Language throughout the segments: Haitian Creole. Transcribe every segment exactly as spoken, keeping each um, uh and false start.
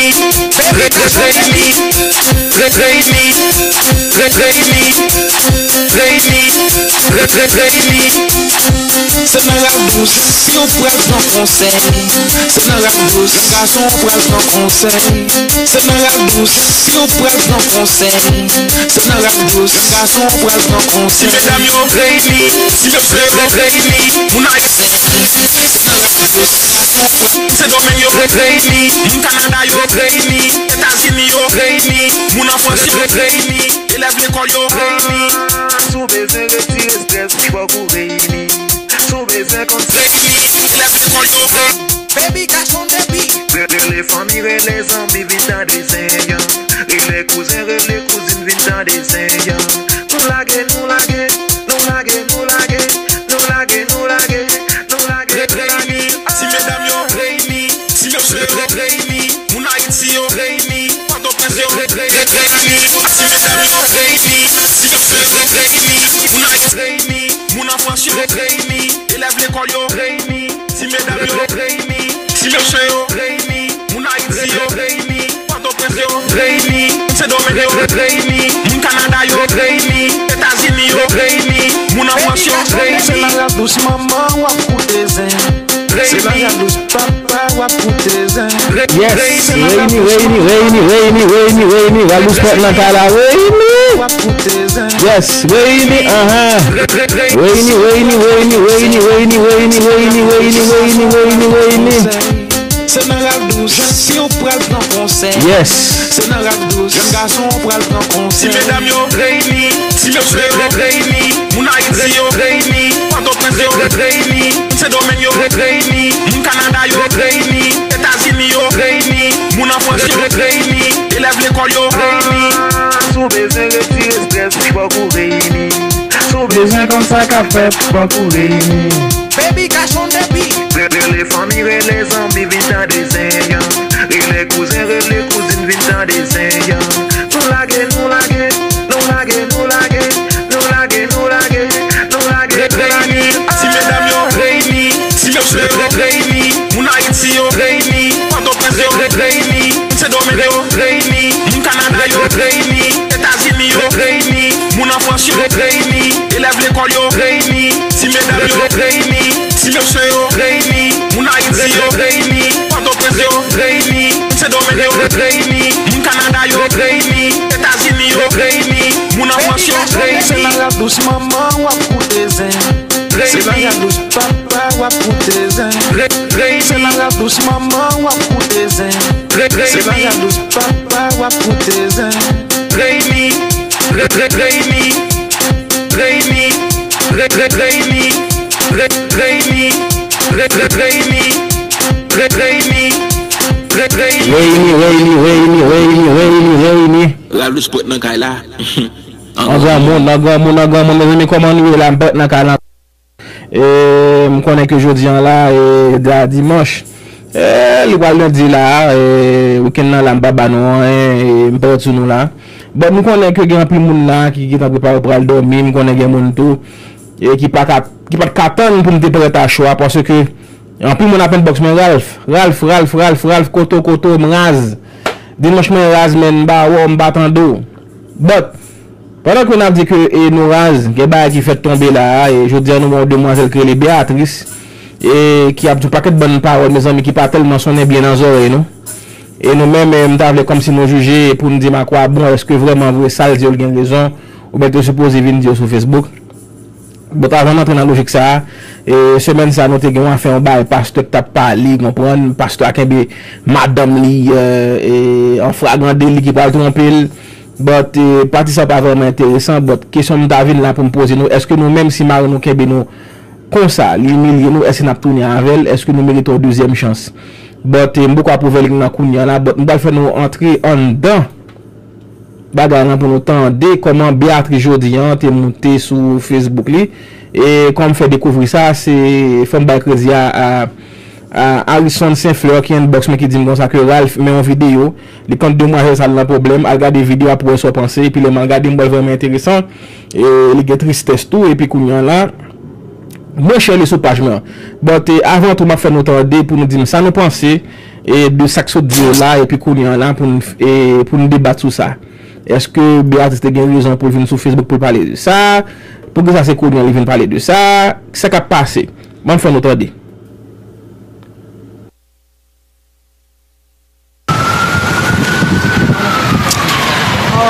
Reyini, reyini, reyini, reyini, reyini. Se nan Rap Dous, si w pral pran konsèy. Se nan Rap Dous, jèn gason w pral pran konsèy. Se nan Rap Dous, si w pral pran konsèy. Se nan Rap Dous, jèn gason w pral pran konsèy. Ti medam yo reyini, ti mesye yo reyini, moun Ayiti. Se nan Rap Dous, jèn gason w pral pran konsèy. Sendomeng yo reyini, moun Kanada yo reyini, Etazini yo reyini, moun an Frans yo reyini, elèv lekòl yo reyini. Si w bezwen retire estrès, fòk ou reyini. Si w bezwen konn reyini, elèv lekòl yo reyini. Baby got on the beat. Rele fanmi, rele zanmi, vin tande zen an. Rele kouzen, rele kouzin, vin tande zen an. Nou lage, nou lage, nou lage, nou lage, nou lage, nou lage, nou lage, nou lage. Reyini, ti medam yo reyini, ti mesye yo reyini, moun Ayiti yo reyini, Pòtoprens yo reyini, ti medam yo reyini, ti mesye yo reyini, moun Ayiti reyini, moun an Frans yo reyini, elèv lekòl yo reyini, ti medam yo reyini, ti mesye yo reyini, moun Ayiti yo reyini, Pòtoprens yo reyini, Sendomeng yo reyini, moun Kanada yo reyini, Etazini yo reyini, moun an Frans yo reyini. Se nan Rap Dous manman w ap koute zen. Se nan Rap Dous papa w ap koute zen. Yes, reyini, reyini, reyini, reyini, reyini, reyini. Rap Dous pèp nan kay la, reyini. W ap koute zen. Yes, reyini, anhan. Reyini, reyini, reyini, reyini, reyini, reyini, reyini, reyini, reyini, reyini, reyini. Se nan Rap Dous, si w pral pran konsèy. Yes. Se nan Rap Dous, jèn gason w pral pran konsèy. Ti medam yo reyini, ti mesye yo reyini, moun Ayiti yo reyini, Pòtoprens yo reyini, Sendomeng yo reyini, moun Kanada yo reyini, Etazini yo reyini, moun an Frans yo reyini, elèv lekòl yo reyini. Si w bezwen retire estrès, fòk ou reyini. Si w bezwen konn sa k ap fèt, fòk ou reyini. Baby got on the beat. Rele fanmi, rele zanmi, vin tande zen an. Rele kouzen, rele kouzin, vin tande zen an. Nou lage, nou lage, nou lage, nou lage, nou lage, nou lage, nou lage. Reyini, ti medam yo reyini, ti mesye yo reyini, moun Ayiti yo reyini, Pòtoprens yo reyini, Sendomeng yo reyini, moun Kanada yo reyini, Etazini yo reyini, moun an Frans yo reyini, elèv lekòl yo reyini, ti medam yo reyini, ti mesye yo reyini, moun Ayiti yo reyini, Pòtoprens yo reyini, Sendomeng yo reyini, moun Kanada yo reyini, Etazini yo reyini, moun an Frans yo reyini. Se nan Rap Dous manman w ap koute zen. Se nan Rap Dous papa w ap koute zen. Se nan Rap Dous manman w ap koute zen. Se nan Rap Dous papa w ap koute zen. Reyini, re- re- reyini, reyini, re- re- reyini, re- reyini, re- re- reyini, re- reyini, re- reyini. Reyini, reyini, reyini, reyini, reyini, reyini. Rap Dous pèp nan kay la. An granmoun, an granmoun, an granmoun, mezanmi, kòman nou ye la? M pèp nan kay la. E, m konnen ke jodi an la, e, la dimanch, e, li pral lendi la, e, wikenn nan la, m pa ba nou anyen, e, m pa sou nou la. Bon, m konnen ke gen anpil moun la ki gentan prepare pral dòmi, m konnen gen moun tou, e, ki pa ka, ki pa t ka tann pou m te prèt a cho a, paske anpil moun ap inbox mwen, Ralph, Ralph, Ralph, Ralph, Ralph, kote w, kote w, m raz. Dimanch mwen raz, men m pa wè w, m pa tande w. But, pandan ke n ap di ke, e, nou raz, gen bagay ki fèt tonbe la a, e jodi a nou gen yon demwazèl ki rele Beatrice, e ki ap di yon pakèt bann pawòl, mezanmi, ki pa tèlman sonnen byen nan zòrèy nou. E nou menm, e, m ta vle kòmsi nou jije pou n di m a kwa bon, èske vrèman vre sa l di yo l gen rezon, oubyen l te sipoze vin di yo sou Facebook. Bon, avan n antre nan lojik sa a, e, semèn sa a, nou te gen yon afè, yon bagay, pastè k t ap pale, konprann, pastè a kenbe madanm li, e, e, an fragran deli ki pral twonpe l. But, e, pati sa a pa vrèman enteresan, but kesyon m ta vin la pou m poze nou, èske nou menm si mari nou kenbe nou konsa, li imilye nou, èske n ap tounen avè l, èske nou merite yon dezyèm chans? But, e, m poko ap ouvè liy nan kounye a la, but m pral fè nou antre anndan bagay lan pou nou tande kòman Beatrice jodi an te moute sou Facebook li. E kòm fè dekouvri sa, se fò m bay kredi a, a, a Harrison Saint Fleur ki inbox mwen ki di m konsa ke Ralph, men yon videyo, li konn demwazèl sa l nan pwoblèm, al gade videyo a pou wè sa w panse, epi lè m al gade m wè l vrèman enteresan, e li gen tristès tou, epi kounye a la, mwen share li sou paj mwen. But, e, avan tou, m ap fè nou tande pou nou di m sa nou panse, e, de sa k sot di yo la, epi kounye a la, pou n, e, pou n debat sou sa. Èske Beatrice te gen rezon pou l vin sou Facebook pou l pale de sa? Poukisa se kounye a li vin pale de sa? Sa k ap pase? Ban m fè nou tande.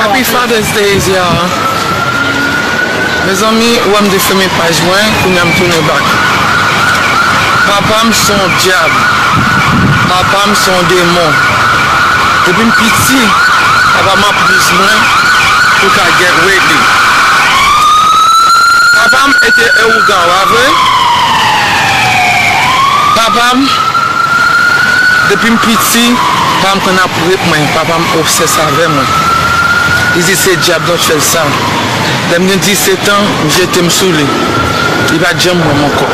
Happy Father's Day, y'all. Mezanmi, ou wè m te fèmen paj mwen, kounye a m tounen back. Papa m se yon dyab. Papa m se yon demon. Depi m piti, papa m ap use mwen pou l ka get wè li. Papa m ete ewougan, pa vre? Papa m Depi m piti, pa m konn ap rep mwen, papa m obsès avè mwen. Li di se dyab nan k fè l sa. Lè m gen disèt an, m jete m sou li. Li pa t janm wè m ankò.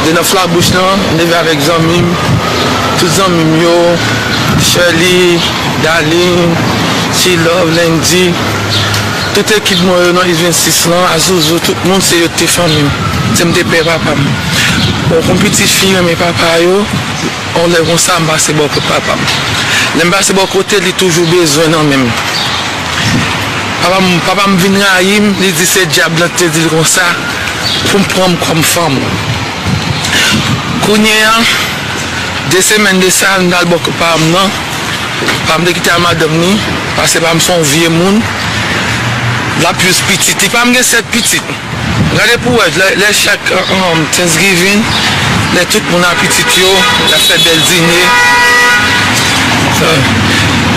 De nan Flabouch lan, m leve avèk zanmi m, tout zanmi m yo, Shirley, Darline, She Love, Landy, tout ekip mwen yo nan East vennsis lan, a Zouzou, tout moun se yo k te fanmi m. Se m te pè papa m. Bon, kon pitit fi renmen papa yo, yon lè konsa, m pase bò kot papa m. Lè m pase bò kote, li toujou bezwen nan men m. Papa m, papa m vin rayi m, li di se dyab lan ki te di l konsa, pou m pran m kòm fanm. Kounye a, de semèn de sa, m t al bò kot papa m nan. Papa m te kite a madanm ni, paske papa m se yon vye moun. L ap use pitit. Li pa m gen sèt pitit. Gade pou wè, lè, lè chak, um, Thanksgiving, lè tout moun a pitit yo, y ap fè bèl dine.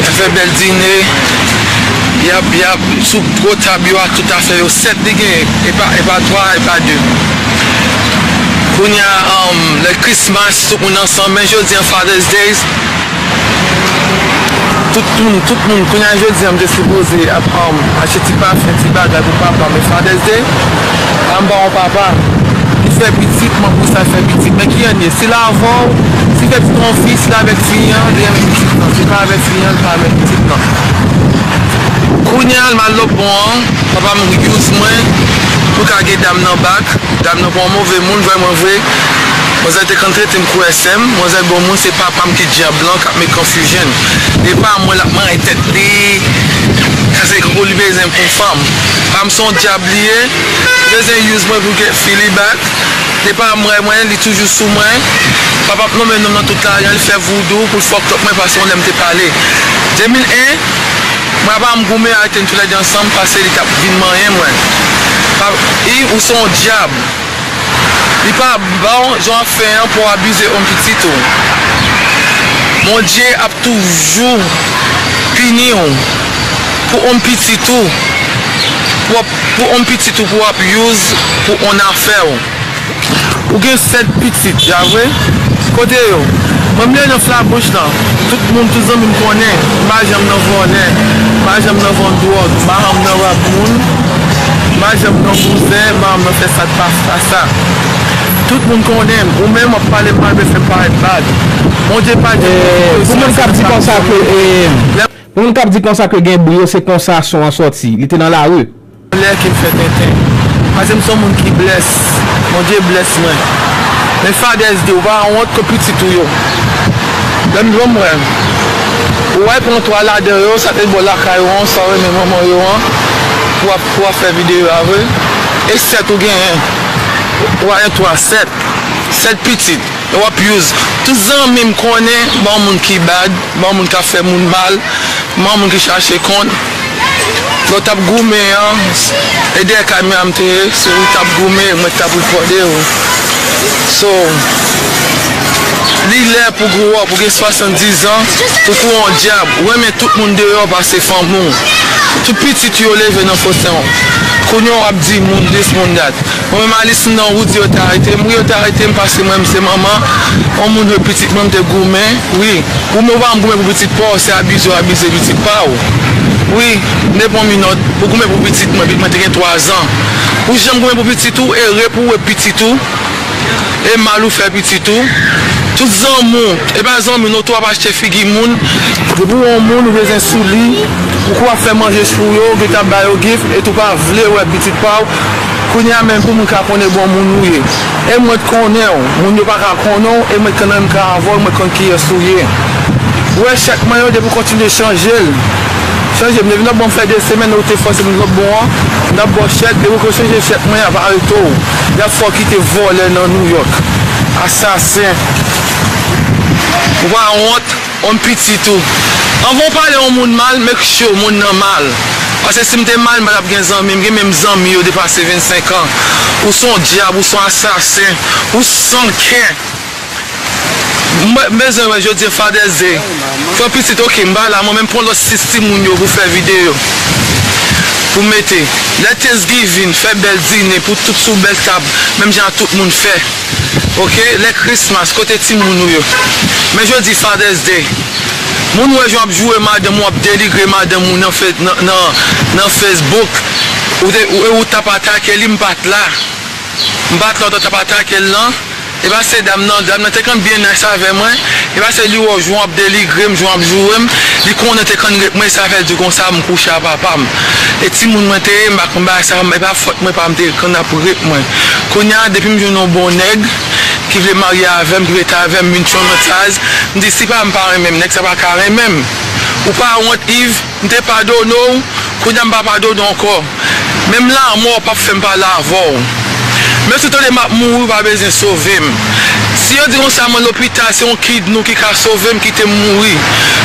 Y ap fè bèl dine. Y ap, y ap, sou gwo tab yo a, tout afè yo, sèt li genyen. E pa, e pa twa, e pa de. Kounye a, um, lè Christmas, tout moun ansanm, men jodi an Father's Day, Tout moun, tout moun, kounye a jodi an, m te sipoze ap, um, achte ti pafen, ti bagay pou papa m, men Father's Day, pa m pa yon papa. Li fè pitit, mwen pou sa fè pitit. Men ki an ye? Si l avè w, si fè pitit yon fi, si l avèk fi an, li renmen pitit lan. Si l pa avèk fi an, li pa renmen pitit lan. Kounye a, l mal lòk bon an, papa m use mwen pou l ka gen dam nan bak. Dam nan pa yon move moun, vrèman vre. Manzè te konn trete m kou S M, manzè bon moun, se papa m ki dyab lan k ap met confusion. E pa mwen l ap manyen tèt li, kase koko li bezwen m pou fanm. Pa m se yon dyab li ye, li bezwen use mwen pou l gen fi li bak. E pa mwen, mwen, li toujou sou mwen. Papa m nonmen nonm nan tout lajan, li fè voudou pou l fuck up mwen pase yon lè m te pale. De mil en, mwen apa m goumen, arete n toulède ansanm, pase li t ap vin manyen mwen. Pa, i, ou se yon dyab. Li pa bon jan w ap fè an pou w abize yon pitit ou. Bondye ap toujou pini w pou yon pitit ou, pou, pou yon pitit ou pou w ap use pou yon afè w. Ou gen sèt pitit, ja vre? Kote yo? Mwen m leve nan Flabouch lan. Tout moun, tout zanmi m konnen. M pa janm nan vòlè. M pa janm nan vann dwòg. M pa janm nan rab moun. M pa janm nan bouzen. M pa janm nan fè sa k pa, pa sa. Tout moun konnen m. Ou menm w ap pale m mal, vle fè m parèt bad. Bondye pa di pou moun k ap di konsa ke, e, pou moun k ap di konsa ke gen bri yo, se konsa son an sòti. Li te nan lari. Lè ke m fè tenten. Paske m se yon moun ki bless. Bondye bless mwen. Men Father's Day, ou pa wont kot pitit ou yo. Lè m jwenn mwen. Ou wè pran twa ladan yo, sa te bò lakay ou an, sa w renmen manman yo an, pou w ap, pou w ap fè videyo a vre. E sèt ou genyen. Ou pa gen twa, sèt. Sèt pitit. E w ap use. Tout zanmi m konnen, m pa yon moun ki bad, m pa yon moun k ap fè moun mal, m pa yon moun ki chache kont. Lè w t ap goumen an, e dèyè kay mwen a m te ye, se ou t ap goumen, mwen k t ap repòte w. So, li lè pou grow up, ou gen swasanndizan, ou kou yon dyab, ou renmen tout moun deyò pase fanmi w. Tout pitit ou yo leve nan fosè w. Kounye a w ap di moun this, moun that. Mwen menm Alice m nan Woody yo te arete m. Wi, yo te arete m paske mwen menm se manman yon moun, wi, pitit mwen m te goumen. Wi, ou menm ou pa janm goumen pou pitit pa w, se abize w abize pitit pa w. Wi, m te pran minòt pou goumen pou pitit mwen, pitit mwen te gen twa zan. Ou janm goumen pou pitit ou, ere pou w wè pitit ou. E mal ou fè pitit ou. Tout zanmi w, e pa zanmi w non, tou ap achte figi moun. Depi w wè yon moun ou bezwen sou li, ou kou ap fè manje sou yo, ou gentan bay yo gift, e tou pa vle wè pitit pa w. Kounye a menm pou moun ka konnen bon moun ou ye. E mwen t konnen w, moun yo pa ka konnen w, e mwen t konn menm ka avè w, mwen t konn kiyès ou ye. Ou wè chèk mwen yo, depi w kontinye chanje l. Chanje m, depi n ap bon fè de semèn, ou te fòse m lòt bon an, n ap ba w chèk, depi w chanje chèk mwen, y ap arete w. Y ap fè w kite vòlè nan New York. Asasen. Ou pa wont, on pitit ou. Anvan w pale yon moun mal, make sure moun nan mal. Paske si m te mal, m pa t ap gen zanmi. M gen menm zanmi yo depase vennsenk an. Ou se yon dyab, ou se yon asasen, ou san kè. M bezwen wè jodi Father's Day. Fè pitit, ok, m pa la, mwen menm pran lòt sis timoun yo pou fè videyo. Pou mete. Lè Thanksgiving, fè bèl dine pou tout sou bèl tab, menm jan tout moun fè. Ok? Lè Christmas, kote timoun ou yo? Men jodi Father's Day. Moun wè jan w ap joure madanm ou, w ap denigre madanm ou nan, fe- nan, nan, nan Facebook. Ou, te, ou, ou t ap atake li, m pa t la. M pa t la, ou t ap atake l lan. E pa se dam nan, dam nan te konn byen nice avè mwen. E pa se li wè w jan w ap denigre m, jan w ap joure m. Li konnen te konn rep mwen, sa fè l di konsa m kouche a papa m. E timoun mwen te ye, m pa konn bagay sa, e pa fòt mwen, pa m te konn ap rep mwen. Kounye a, depi m jwenn yon bon nèg ki vle marye avè m, ki vle t avè m, vin traumatize, m di si pa m pa renmen m, nèg sa pa ka renmen m. Ou pa wont, Yves? M te padone w, kounye a m pa padone w ankò. Menm lanmò p ap fè m pale avè w. Menm si w tande m ap mouri, ou pa bezwen sove m. Si yo di konsa mwen lopital, se yon kidney ki ka sove m, kite m mouri.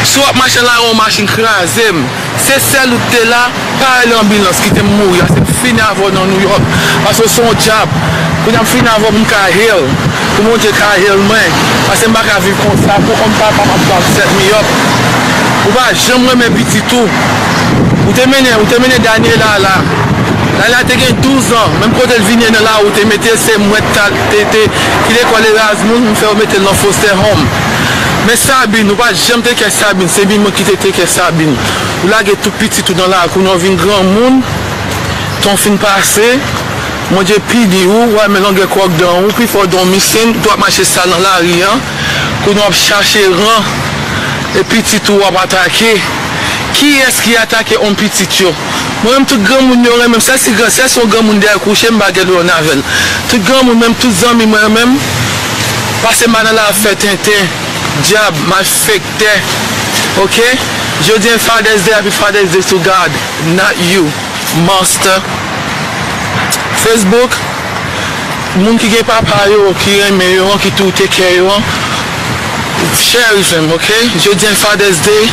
Si w ap mache nan lari, yon machin kraze m. Se sèl ou te la, pa rele anbilans, kite m mouri. Paske m fini avè w nan New York. Paske w se yon dyab. Kounye a m fini avè w pou m ka heal. Pou Bondye ka heal mwen. Paske m pa ka viv konsa. Pou on papa m ap ba m set me up. Ou pa janm renmen pitit ou. Ou te mennen, ou te mennen Daniela la. Daniela te gen douz an. Menm kote l vini nan lari, ou te mete l, se mwen t al, te, te, ki lekòl Erasmus, m fè yo mete l nan foster home. Men Sabine, ou pa janm te kè Sabine. Se mwen ki te, te kè Sabine. Ou lage tout pitit ou nan lari, kounye a w vin granmoun, tan w fin pase, Bondye pini w, ou wè men longè kwòk dan w, pi fò dan w misin, tou ap mache sal nan lari an, kounye w ap chache ran, e pitit ou w ap atake. Kiyès ki atake on pitit yo? Mwen menm tout granmoun yo renmen m, sèl si gran, sèl si yon granmoun dèyè kouche, m pa gen dwòl avè l. Tout granmoun, menm tout zanmi mwen menm, pase m pa nan la ap fè tenten, dyab, malfektè. Ok? Jodi a Father's Day, happy Father's Day to God, not you, monster. Facebook, moun ki gen papa yo, ki renmen yo, ki tou take care yo, cherish them, ok? Jodi a Father's Day,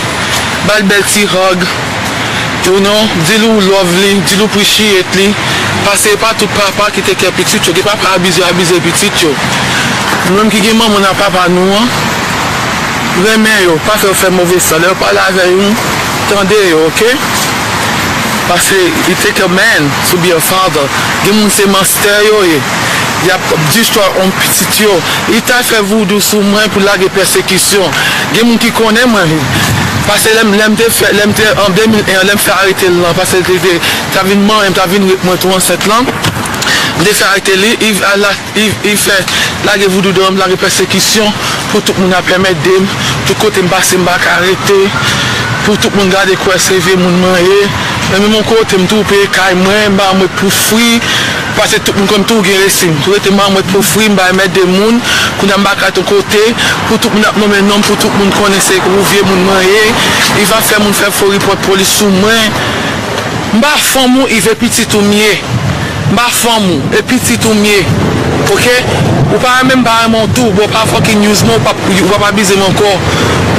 ba l bèl ti hug, you know, di l ou love li, di l ou appreciate li, paske e pa tout papa ki take care pitit yo, gen papa abize, abize pitit yo. Nou menm ki gen manman nan papa nou an, renmen yo, pa fè yo fè move san. Lè yo pale avè nou, tande yo, ok? Paske it take a man to be a father. Gen moun se monster yo ye. Y ap destroy on pitit yo. Li t al fè voodoo sou mwen pou lage pèsekisyon. Gen moun ki konnen mwen. Paske lè m, lè m te fè, lè m te, an de mil en, lè m fè arete l lan, paske l te, te, t ap vin manyen m, t ap vin rep mwen tou ansent lan. M te fè arete li, Yves al la, Yves, Yves fè lage voodoo dan m, lage pèsekisyon pou tout moun ap pèmèt de m. Tout kote m pase, m pa ka rete. Pou tout moun gade kwè se vye moun mwen ye. Men menm yon kote, m tou peye kay mwen, m pa mwen pou fri. Paske tout moun konn tou gen resi. M tou rete m pa mwen pou fri, m pa mèt de moun. Kounye a m pa ka t yon kote. Pou tout moun ap nonmen non m, pou tout moun konnen se ou vye moun mwen ye. Yves ap fè moun fè fo report polis sou mwen. M pa fanm ou, Yves, e pitit ou m ye. M pa fanm ou, e pitit ou m ye. Ok? Ou pa renmen m, pa renmen w tou. Bon, pa fucking use mwen, ou p ap, ou p ap abize m ankò.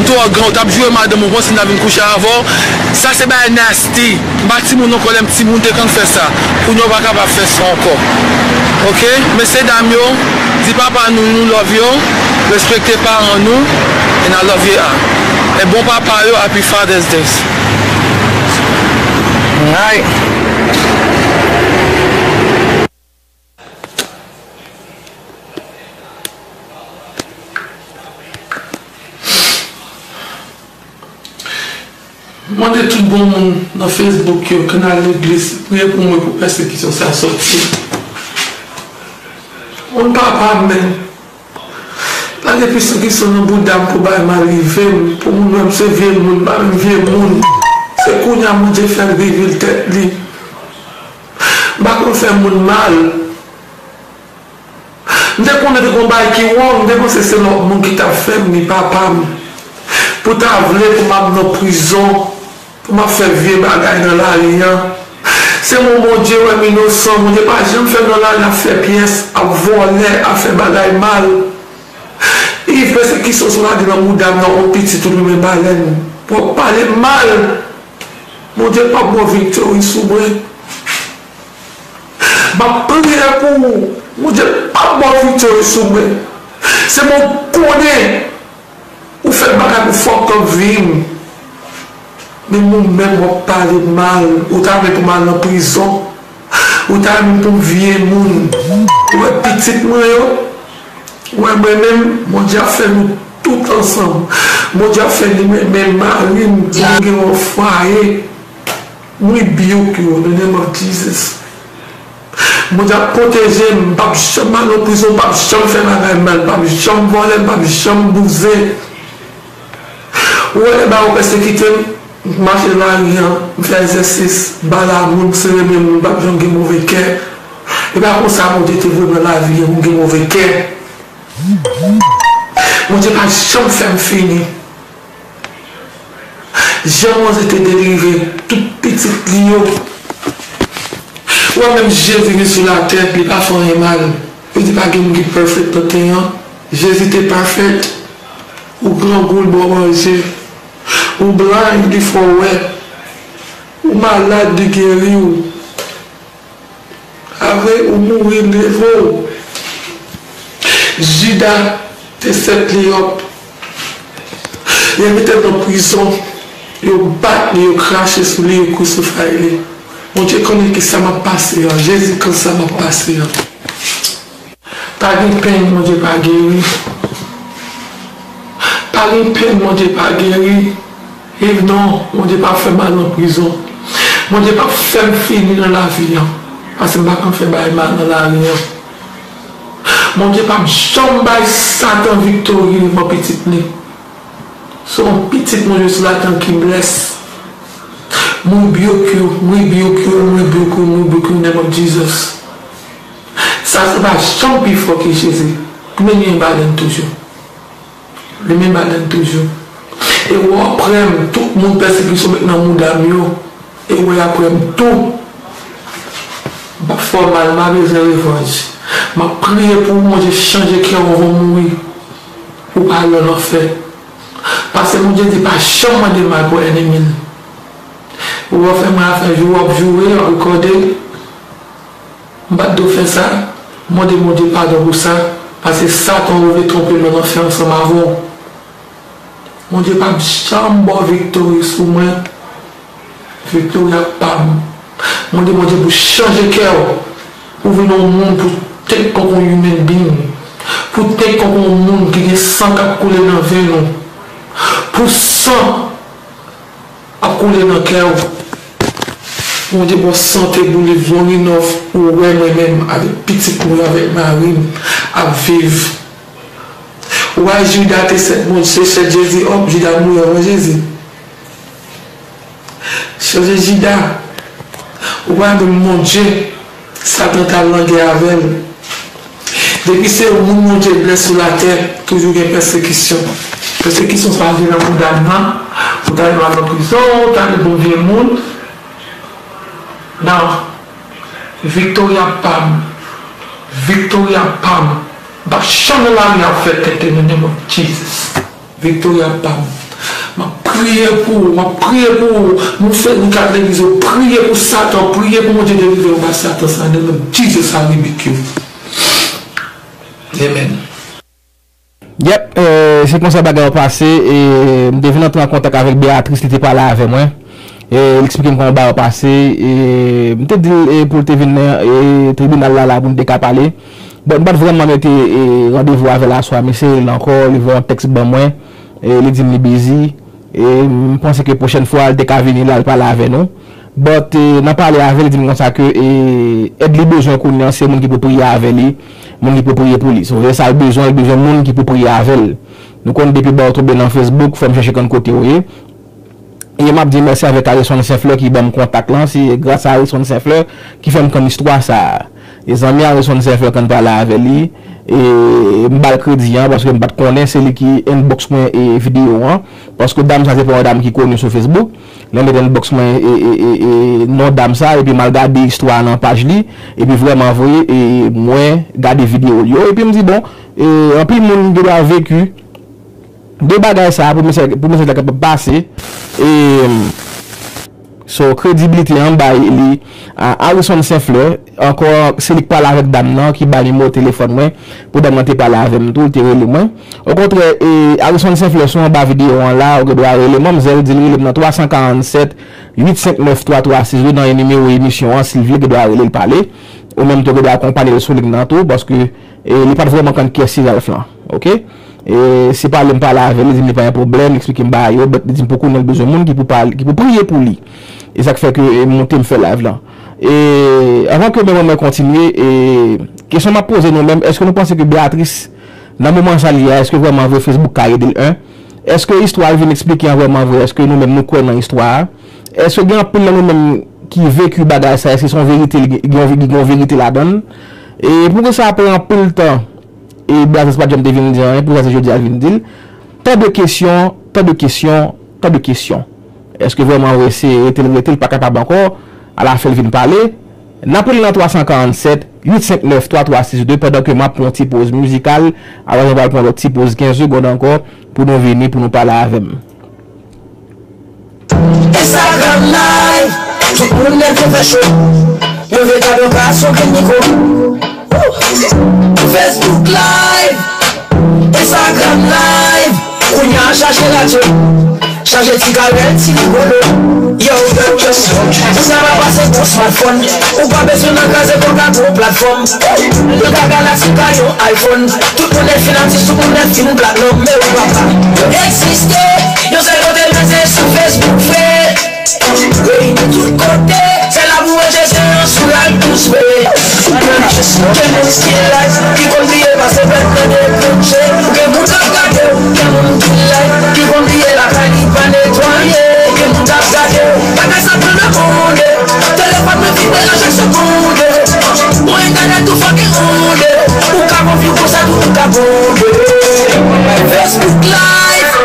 M twò gran, ou t ap joure madanm ou, panse m ta vin kouche avè w. Sa se bagay nasty. M pa timoun ankò, lè m timoun te konn fè sa. Kounye a ou pa kapab fè sa ankò. Ok? Mesye dam yo, di papa nou, nou love yo, respekte paran nou, and I love you all. E bon papa yo, happy Father's Day. Ay. Mande tout bon moun nan Facebook yo, k nan legliz, priye pou mwen pou pèsekisyon sa soti. Moun papa m, men. Lage pèsekisyon nan bouda m pou bagay mal rive m, pou moun wè m se vye moun, m pa menm vye moun. Se kounye a Bondye fè l revele tèt li. M pa konn fè moun mal. M te konnen te gon bagay ki wrong, m te panse se lòt moun ki t ap fè m li, papa m. Pou ta vle pou m ap nan prizon, pou m ap fè vye bagay nan lari an. Se mwen Bondye wè m inosan, Bondye pa janm fè m nan lari ap fè pyès, ap vòlè, ap fè bagay mal. Iv, pèsekisyon sa w lage nan mouda m nan, yon pitit ou limen balèn. Pou w ap pale m mal. Bondye p ap ba w viktori sou mwen. M ap priye pou ou. Bondye p ap ba w viktori sou mwen. Se mwen konnen ou fè bagay pou fòk ap vi m. Men mwen menm w ap pale m mal. Ou ta vle pou m al nan prizon. Ou ta renmen pou m vye moun. Ou wè pitit mwen yo. Ou wè mwen menm, Bondye ap fè nou tout ansanm. Bondye ap fè li menm, men mari m pou nou gen yon fwaye. M rebuke you in the name of Jesus. Bondye ap pwoteje m, m p ap janm al nan prizon, m p ap janm fè bagay mal, m p ap janm vòlè, m p ap janm bouzen. Ou wè lè ba yo pèsekite m, m mache nan lari an, m fè egzèsis, bal a moun, sere men moun, m p ap janm gen move kè. E pa konsa Bondye te voye m nan lavi an pou m gen move kè. Bondye pa janm fè m fini. Jan manzè te delivre tout pitit li yo. Ou wè menm Jezi vin sou latè, li pa fè anyen mal. Yo di pa gen moun ki perfect nan ten an. Jezi te perfect. Ou grangou, l ba w manje. Ou blind, li fè w wè. Ou malad, li geri w. Apre ou mouri, l leve w. Jida te set li up. Yo mete l nan prizon. Yo bat li, yo krache sou li, yo krisifay li. Bondye konnen kisa m ap pase an. Jezi konn sa m ap pase an. Pa gen penn Bondye pa geri. Pa gen penn Bondye pa geri. Iv non, Bondye p ap fè m al nan prizon. Bondye p ap fè m fini nan lavi an. Paske m pa konn fè bagay mal nan lari an. Bondye p ap janm bay Satan viktori devan pitit li. Se yon pitit Bondye sou latè ki blès. M rebuke you, m rebuke you, m rebuke you, m rebuke you, name of Jesus. Satan pa janm pi fò ke Jezi. Li menm li men balèn toujou. Li men balèn toujou. E w ap prè m, tout moun pèsekisyon met nan mouda m yo. E w ap prè m tou. M p ap fè w mal, m pa bezwen revanj. M ap priye pou w, Bondye chanje kè w anvan w mouri. Pou w pa al nan lanfè. Paske Bondye di pa janm mande mal pou ènmi l. Ou wè fè mwen afè jou, w ap joure, w ap rekòde. M pa t dwe fè sa. Mande Bondye padon pou sa. Paske Satan ou vle twonpe m nan lanfè ansanm avè w. Bondye p ap janm ba w viktori sou mwen. Viktori a pa m. Mande Bondye pou chanje kè w. Pou w vin yon moun pou think konk yon human being. Pou think konk yon moun ki gen san k ap koule nan venn ou. Pou san ap koule nan kè w. Bondye ba w sante pou li long enough pou w wè mwen menm avèk pitit mwen, avèk mari m ap viv. Ou wè Jida te sèt moun, se sèt Jezi, hòp, Jida mouri anvan Jezi. Chanje Jida. Ou pa menm Bondye. Satan t al nan gè avè l. Depi se yon moun Bondye blès sou latè, toujou gen pèsekisyon. Pèsekisyon sa vin nan mouda m nan. Ou ta al nan prizon, ou ta al bon vye moun. Non. Viktori a pa m. Viktori a pa m. M p ap janm nan lari ap fè tenten nan name of Jesus. Viktori a pa m. M ap priye pou ou, m ap priye pou ou. Nou fè nou kat legliz yo, priye pou Satan, priye pou Bondye delivre w ba Satan sa, nan non Jesus I rebuke you. Amen. Yep, eh, se konsa bagay yo pase, e m te vin antre an kontak avèk Beatrice, li te pale avè mwen. E li eksplike m kòman bagay yo pase, e m te di l, e pou l te vin nan, e tribinal la, la pou n te ka pale. Bon, m pa t vrèman mete, e, randevou avè l aswè a, m eseye l ankò, li voye yon tèks ban mwen, e, li di m li busy, e, m panse ke pwochèn fwa, l te ka vini la, l pale avè nou. But, e, nan pale avè l, li di m konsa ke, e, èd li bezwen kounye an, se moun ki pou priye avè li, moun ki pou priye pou li. So, se sa l bezwen, li bezwen moun ki pou priye avè l. Nou konn depi bò w tonbe nan Facebook, fò m chèche konn kote w ye. E m ap di mèsi avèk Harrison Saint-Fleur ki ban m kontak lan. Se gras a Harrison Saint-Fleur ki fè m konn istwa sa a. E zanmi Harrison Sefler k ann pale avè li, e m ba l kredi an, paske m pa t konnen se li ki inbox mwen e videyo an, paske dam sa se pa yon dam ki koni sou Facebook. Lè m met inbox mwen e, e, e, e non dam sa, epi m al gade istwa a nan paj li, epi vrèman vre, e mwen gade videyo l yo, epi m di, bon, e anpil moun gen dwa veki de bagay sa pou mesaj, pou mesaj la kapab pase. E, so, kredibilite an bay li a Harrison Sefler, ankò, se li k pale avèk dam nan, ki bay nimewo telefòn mwen, pou dam nan te pale avè m tou, li te rele mwen. Okontrè, e, Harrison Sefler sou anba videyo an la, ou gen dwa rele manmzèl, di l rele m nan twa san karannsèt, uit senk nèf, twa twa sis de, nan nimewo emisyon an, si l vle, gen dwa rele l pale. Ou menm tou, gen dwa akonpanye l sou liy nan tou, paske, e, li pa t vrèman konn kiyès se Ralph lan. Oke? E, se pale m pale avè l, li di m li pa gen pwoblèm, li eksplike m bagay yo, but li di m poko konnen l bezwen moun ki pou pale, ki pou priye pou li. E sa k fè ke, e, m monte m fè live lan. E, anvan ke mwen, mwen kontinye, e, kesyon m ap poze nou menm, èske nou panse ke Beatrice, nan moman sa li a, èske vrèman vre Facebook ka ede l, en? Èske istwa l vin eksplike an vrèman vre? Èske nou menm nou kwè nan istwa a? Èske gen anpil nan nou menm ki veki bagay sa? Èske se yon verite, li gen, li gen yon verite ladan l? E poukisa apre anpil tan, e Beatrice pa t janm te vin di anyen, poukisa se jodi a l vin di l? Tan de kesyon, tan de kesyon, tan de kesyon. Èske vrèman vre se rete l rete, l pa kapab ankò, alafen l vin pale? N ap rele nan twa san karannsèt, uit senk nèf, twa twa sis de, pandan ke m ap pran yon ti poz mizikal, apre sa m pral pran lòt ti poz kenz segonn ankò pou nou vini, pou nou pale avè m. Instagram Live, tout moun nèt yo fè cho. Move gad yon ka sou grenn mikwo. Facebook Live, Instagram Live, kounye a chaje radyo, chaje ti karèl, ti rigolo. Yo, yo, yo, sa va pase pou smartphone. Ou pa bezwen nan kraze kòk ak gwo platfòm. Li ka galaksi ka yon iPhone. Tout moun nèt fin atis, tout moun nèt fin platinum. Men ou papa, yo egziste. Yon sèl kote men se sou Facebook, frè. Reyini tout kote, se la pou wè Jezi an sou live pou swe. Gen moun ki live, ki konn bliye pase pèp nan deplonje. Gen moun k ap gade w, gen moun ki live, ki konn bliye lakay li pa netwaye. Gen moun k ap gade w, bagay sa pran nan monde. Telefòn mwen vibre a chak segonde. Bon entènèt tou fòk e onde. Ou ka gon view konsa tou ou ka bonde. Facebook Live.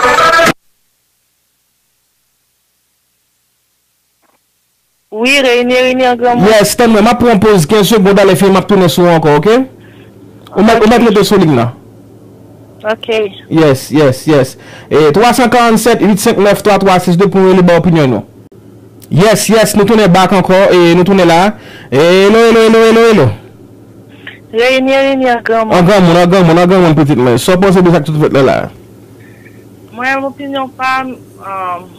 Wi, reyini, reyini an granmoun. Yes, tann mwen, m ap pran yon poz kenz segonn, alè fini m ap tounen sou ou ankò, oke? Ou mèt, ou mèt rete sou liy nan. Ok. Yes, yes, yes. E, twa san karannsèt, uit senk nèf, twa twa sis de pou nou rele ba opinyon nou. Yes, yes, nou tounen back ankò, e, nou tounen la. E, hello, hello, hello, hello, hello. Reyini, reyini an granmoun. An granmoun, an granmoun, an granmoun, pitit mwen. Sa w panse de sa k sot fèt la la? Mwen, opinyon pa m, um,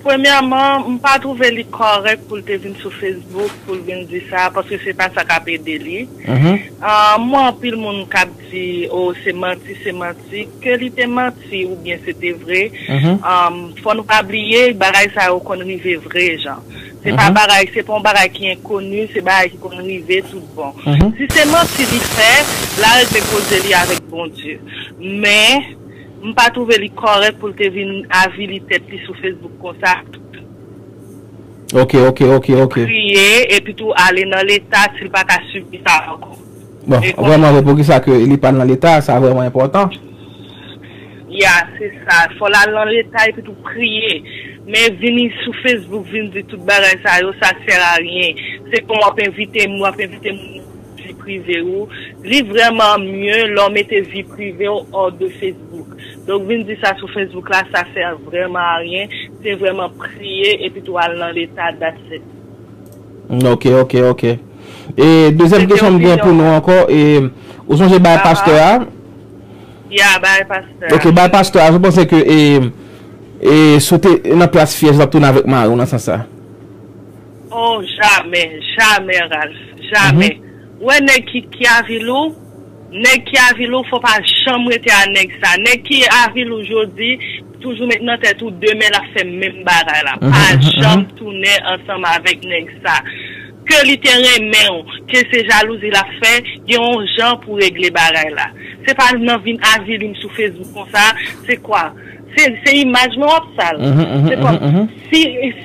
premyèman, m pa twouve li kòrèk pou l te vin sou Facebook, pou l vin di sa, paske se pa sa k ap ede li. Mhm. Um, m wè anpil moun k ap di, o, se manti, se manti, ke li te manti oubyen se te vre. Mhm. Um, fò nou pa bliye, bagay sa yo konn rive vre, jan. Se pa Mhm. bagay, se pa yon bagay ki enkoni, se bagay ki konn rive tout bon. Mhm. Si se manti li fè, l al repoze li avèk Bondye. Men, m pa twouve li kòrèk pou l te vin avili tèt li sou Facebook konsa. Ok, ok, ok, ok. Kriye, epi tou ale nan leta si l pa ka sibi sa ankò. Bon, e konsa. Vrèman vre, poukisa ke li pa nan leta, sa vrèman enpòtan. Ya, se sa. Fò l al nan leta epi tou priye. Men vini sou Facebook, vin di tout bagay sa yo, sa sè a ryen. Se kon w ap envite moun, w ap envite moun vi prive ou. Li vrèman mye lè w mete vi prive w hors de Facebook. Donk, vin di sa sou Facebook la, sa sè vrèman a ryen. Se vrèman priye epi tou al nan leta, that's it. Ok, ok, ok. E dezyèm kesyon m gen pou nou ankò, e, ou sonje bay pastè a? Ya, bay pastè a. Ok, bay pastè a, ou panse ke, e, e, si w te nan plas fyèj, w t ap tounen avèk mari w nan sans sa? Oh, jamè, jamè, Ralph, jamè. Mhm. Ou wè nèg ki, ki avili w, nèg ki avili w, fò pa janm rete a nèg sa. Nèg ki avili w jodi, toujou met nan tèt ou, demen l ap fè menm bagay la. Mhm, pa mhm, janm mhm. Tounen ansanm avèk nèg sa. Ke li te renmen w, ke se jalouzi l ap fè, gen yon jan pou regle bagay la. Se pa nan vin avili m sou Facebook konsa, se kwa? Se, se imaj mwen w ap sal. Se kòm, si,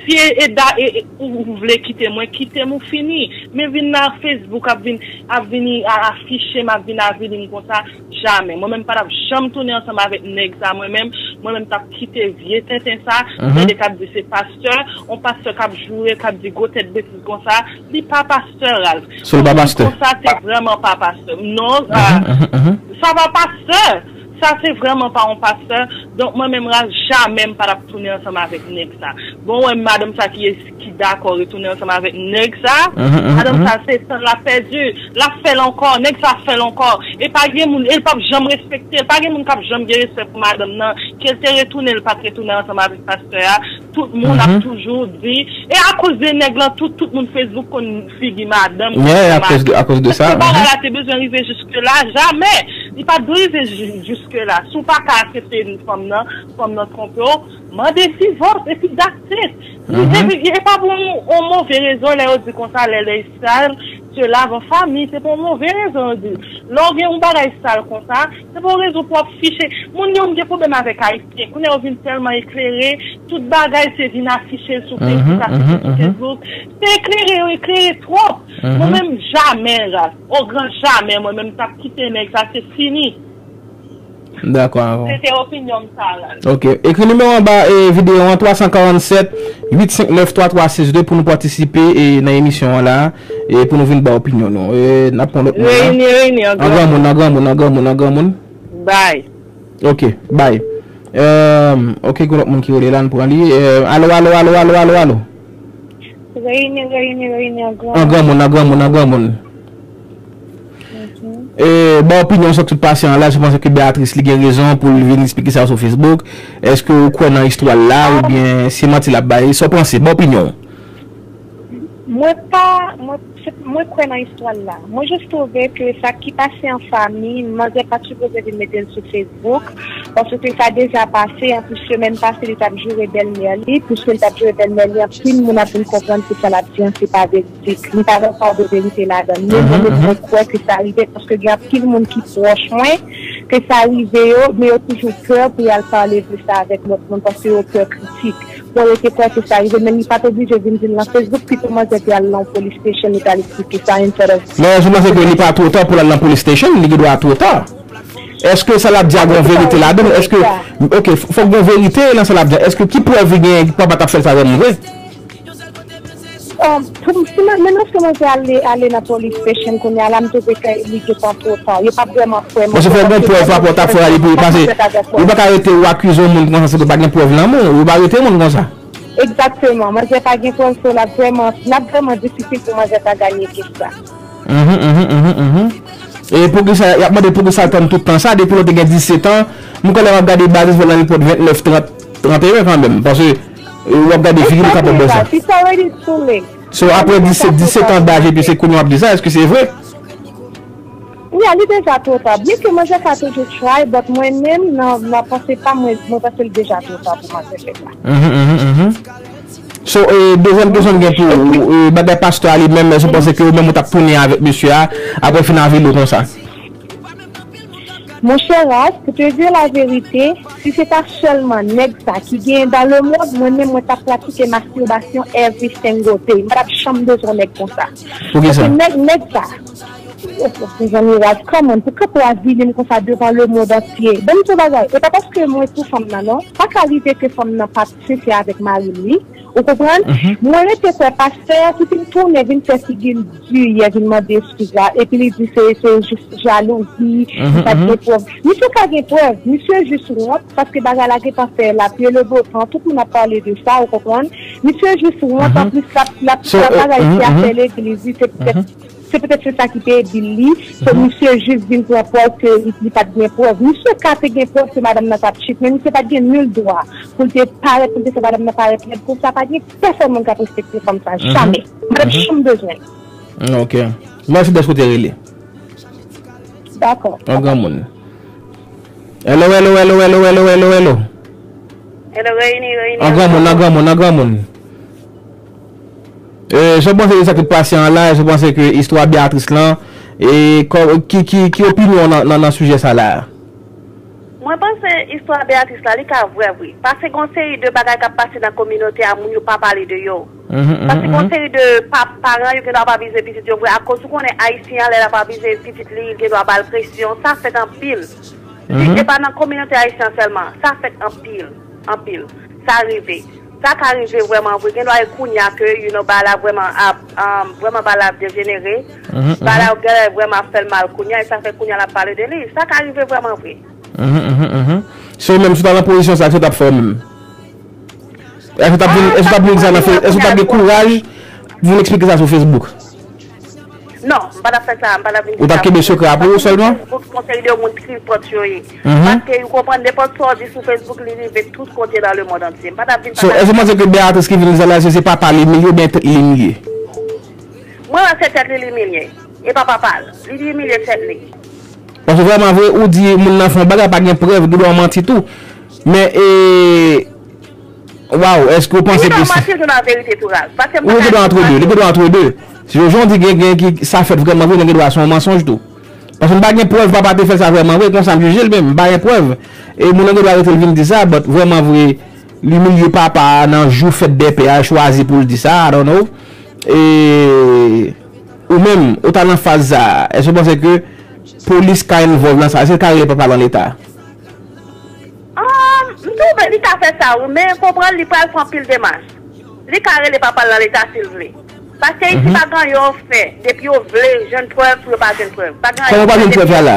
si e, e, da- e, e, ou, ou vle kite mwen, kite m, ou fini. Men vin nan Facebook ap vin, ap vin a- afiche m, ap vin avili m konsa. Jamè. Mwen menm pa t ap janm tounen ansanm avèk nèg sa, mwen menm. Mwen menm t ap kite vye tenten sa. Tande k ap di se pastè, yon pastè k ap joure, k ap di gwo tèt betiz konsa. Li pa pastè, Ralph. So l pa pastè. Konsa, se vrèman pa pastè. Non, sa pa pastè. Sa se vrèman pa yon pastè. Donk, mwen menm, Ralph, jamè m pa t ap tounen ansanm avèk nèg sa. Bon, wè, madanm sa ki, ki dakò retounen ansanm avèk nèg sa, madanm sa, se tan l ap pèdi. L ap fè l ankò. Nèg sa ap fè l ankò. E pa gen moun, e l p ap janm respekte l. Pa gen moun k ap janm gen respè pou madanm nan. Ke l te retounen, l pa t retounen ansanm avèk pastè a. Tout moun ap toujou di, e akoz de nèg lan, tout, tout moun Facebook konn figi madanm, yeah, akoz de, akoz de sa. Èske bagay la te bezwen rive jiske la? Jamè. Li pa t dwe rive jiske la. Si w pa ka aksepte fanm nan, fanm nan twonpe w, mande divòs, epi that's it. Li te, e pa pou yon, yon move rezon lè yo di konsa, lè, lè sal, se lavan fanmi, se pou yon move rezon yo di. Lè w gen yon bagay sal konsa, se pou yon rezon pou w ap fiche. Moun yo gen pwoblèm avèk Ayisyen. Kounye a yo vin tèlman eklere, tout bagay se vin afiche l sou Facebook, afiche l sou Facebook. Se eklere, yo eklere twòp. Mwen menm, jamè, Ralph. O gran jamè, mwen menm, m t ap kite nèg sa, se fini. Dakò avè w. Se te opinyon m sa, Ralph. Ok. Ekri nimewo anba, e, videyo an, twa san karannsèt, uit senk nèf, twa twa sis de, pou nou patisipe, e, nan emisyon an la, e pou nou vin ba opinyon nou. E, n ap pran lòt moun la. Reyini, reyini, an granmoun, an granmoun, an granmoun, an granmoun. Bay. Ok, bay. Ehm, ok, gen lòt moun ki rele la, n pran li. Eh, alo, alo, alo, alo, alo, alo. Reyini, reyini, reyini, an granmoun. An granmoun, an granmoun, an granmoun. Eh, ba opinyon sa tout pasyan an la, si w panse ke Beatrice li gen rezon pou l vin esplike sa sou Facebook. Èske ou kwè nan istwa l la oubyen se manti l ap bay? Sa w panse? Ba opinyon w. Mwen pa, mwen, se, mwen kwè nan istwa l la. Mwen jis twouve ke sa ki pase an fanmi, manzè pa t sipoze vin mete l sou Facebook, paske sa deja pase, anplis semèn pase li t ap joure bèlmè li, piske li t ap joure bèlmè li, anpil moun ap vin konprann ke sa l ap di an se pa veridik. Li pa gen yon pa de verite ladan l. Men mwen menm mwen kwè ke sa rive, paske gen anpil moun ki pwòch mwen, ke sa rive yo, men yo toujou pè pou y al pale de sa avèk lòt moun, paske yo pè kritik. Bon, yo te kwè ke sa rive, men li pa t oblije vin di l nan Facebook, pito manzè te al nan police station, li t al eksplike sa instead of. Men èske w panse ke li pa twò ta pou l al nan police station? Li gen dwa twò ta. Èske sa l ap di a gen verite ladan l? Èske, ok, f- fòk gen verite nan sa l ap di a. Èske ki prèv li gen papa t ap fè l sa avè moun vre? Um, pou m- si mwen- menm lòske manzè ale, ale nan police station kounye a la, m twouve ke li gentan twò ta. Yo p ap vrèman kwè mwen. Paske fòk gen prèv pa rapò t ap fè a depi pase. Yo pa ka rete ou akize yon moun konsa, se ke pa gen prèv nan men w. Yo pa rete moun konsa. Egzakteman. Manzè pa gen prèv, so l ap vrèman, l ap vrèman difisil pou manzè ta ganye kes la. Mhm, mhm, mhm, mhm. E poukisa, y ap mande poukisa l tann tout tan sa, depi lè w te gen disèt an, m kwè lè m ap gade Batis Vòlò li pot vennèf, trant, tranteyen kanmenm, paske, e, w ap gade figi li kapab wè sa. Exactly, Ralph. It's already too late. So, apre disèt, disèt an daj, epi se kounye a w ap di sa, èske se vre? Wi, li deja twò ta. Byenke manzè sa toujou try, but mwen menm, nan, nan panse pa mwen, mwen panse li deja twò ta pou manzè fè sa. Mhm, mhm, mhm. So, e, dezyèm kesyon m gen pou ou, e, bagay pastè a li menm, èske w panse ke ou menm ou t ap tounen avèk mesye a, apre fin avili w konsa? Monchè Ralph, pou te di la verite, si se ta sèlman nèg sa ki genyen dan le mond, mwen menm mwen t ap pratike mastibasyon every single day. Mwen t ap janm bezwen nèg konsa. Poukisa? Paske nèg, nèg sa, oh, oh, mezanmi Ralph, kòman pou kanpe w avili m konsa devan le mond antye? Ban m di w bagay, e pa paske mwen pou fanm nan non. Pa ka rive ke fanm nan pa t sensè avèk mari l, wi. Ou konprann? Mwen rete kwè pastè a ki fin tounen vin fè figi l di yè, vin mande eskiz la, epi li di se, se jis jalouzi, li pa t gen prèv. Misye ka gen prèv, misye jis wont, paske bagay la gentan fè la pli le bo tan, tout moun ap pale de sa, ou konprann? Misye jis wont, anplis l ap, l ap, l ap bagay se afè legliz, wi, se petèt Se petèt se sa ki te ebil li. So, misye jis vin pran pòz ke li, li pa t gen prèv. Misye ka te gen prèv ke madanm nan t ap cheat, men misye pa t gen nil dwa pou l te parèt, pou l te fè madanm nan parèt lèd konsa. Pa gen pèsonn moun k ap respekte fanm sa. Jamè. M pa t janm bezwen l. Ok. Mèsi dèske w te rele. Dakò. An granmoun. Hello, hello, hello, hello, hello, hello, hello. Hello, Reyini, Reyini. An granmoun, an granmoun, an granmoun. E, sa w panse de sa ki t pase an la? Sa w panse ke istwa Beatrice lan? E, kò- ki, ki, ki opinyon w nan, nan, nan sijè sa la? Mwen panse istwa Beatrice la, li ka vrè vre. Paske gon seri de bagay k ap pase nan kominote a, moun yo pa pale de yo. Paske gon seri de pa, paran yo gen dwa pa vize pitit yo vre, akoz ou konnen Ayisyen an, lè l ap abize pitit li, li gen dwa ba l presyon. Sa fèt anpil. Li, e pa nan kominote ayisyen an sèlman. Sa fèt anpil. Anpil. Sa rive. Sa ka rive vrèman vre. Gen dwa e kounye a ke, you know, bagay la vrèman ap, um, vrèman bagay la ap dejenere. Bagay la gen lè vrèman ap fè l mal kounye a, e sa fè kounye a l ap pale de li. Sa ka rive vrèman vre. Mhm, mhm, mhm. So, ou menm, si w ta nan pozisyon sa, sa w t ap fè ou menm? Èske w t ap vin, èske w t ap vin di sa nan Fe-, èske w t ap gen kouraj pou vin eksplike sa sou Facebook? Non, m pa t ap fè sa, m pa t ap vin di sa. Ou t ap kenbe sekrè a pou ou sèlman? Facebook, se yon seri de moun tripòt yo ye. Mhm. Paske ou konprann, nenpòt sa w di sou Facebook, li rive tout kote nan lemonn antye. M pa t ap vin pataje. So, èske w panse ke Beatrice ki vin di sa la, se, se papa l imilye oubyen tèt li imilye? Mwen wè se tèt li li imilye. E pa papa l. Li, li imilye tèt li. Paske vrèman vre, ou di moun nan fè yon bagay, pa gen prèv, gen dwa w manti tou. Men, e, waw, èske w panse ke... Li gen dwa manti, li gen dwa verite tou, Ralph. Paske m pa ka di manti. Li gen dwa antre de, li gen dwa antre de. Si jan w di gen, gen ki, sa fèt vrèman vre, men gen dwa se yon mansonj tou. Paske m pa gen prèv papa te fè sa vrèman vre, konsa m jije l menm, m pa gen prèv. E moun nan gen dwa rete l vin di sa, but vrèman vre, li imilye papa a nan jou fèt dè pè a, l chwazi pou l di sa, I don't know. E ou menm, ou ta nan faz sa a, èske w panse ke polis ka envolve nan sa? Èske l ka rele papa l an leta? Um, m twouve li ka fè sa, wi, men konprann li pral pran pil demach. Li ka rele papa l nan leta si l vle. Paske isi pa gen anyen yo fè, depi yo vle jwenn prèv, pou yo pa jwenn prèv. Pa gen anyen yo fè depi... Kòman w pa jwenn prèv sa la?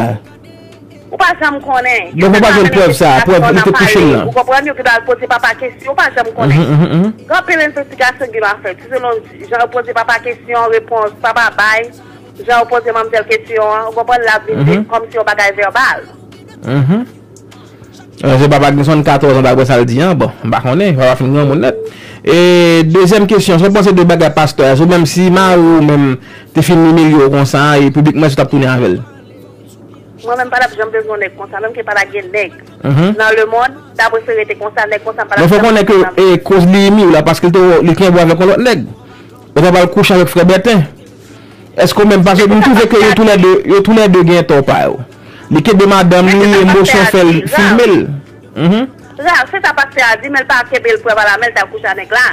Ou pa janm konnen. Donk, ou pa jwenn prèv sa, prèv li te kouche l lan. Ou konprann, yo ki dwe al poze papa kesyon, ou pa janm konnen. Mhm, mhm, mhm. Gen anpil envestigasyon ki dwe fèt. Si selon jan yo poze papa kesyon, repons papa bay, jan yo poze manmzèl kesyon an, ou konprann, l ap vin vin kòmsi yon bagay vèbal. Mhm. Alò, se papa gen swasannkatòz an, daprè sa l di an, bon, m pa konnen, papa fin granmoun nèt. E dezyèm kesyon, sa w panse de bagay pastè a? Ou menm, si mari w menm te fin imilye w konsa, e piblikman, èske w t ap tounen avè l? Mwen menm, m pa t ap janm bezwen nèg konsa, menm ke pa t gen nèg nan lemonn, ta prefere te konsa, nèg konsa, m pa t ap janm bezwen. Men fò konnen ke, e, koz li imilye w la, paske l te, li kenbe w avèk yon lòt nèg. Ou ta pral kouche avèk frè Bèten. Èske w menm, paske m twouve ke yo toulède, yo toulède gen tò pa yo. Li kenbe madanm li, emosyon fè l filme l. Mhm. Ralph, se sa pastè a di, men l pa kenbe l prèv a la men, l t al kouche a nèg la.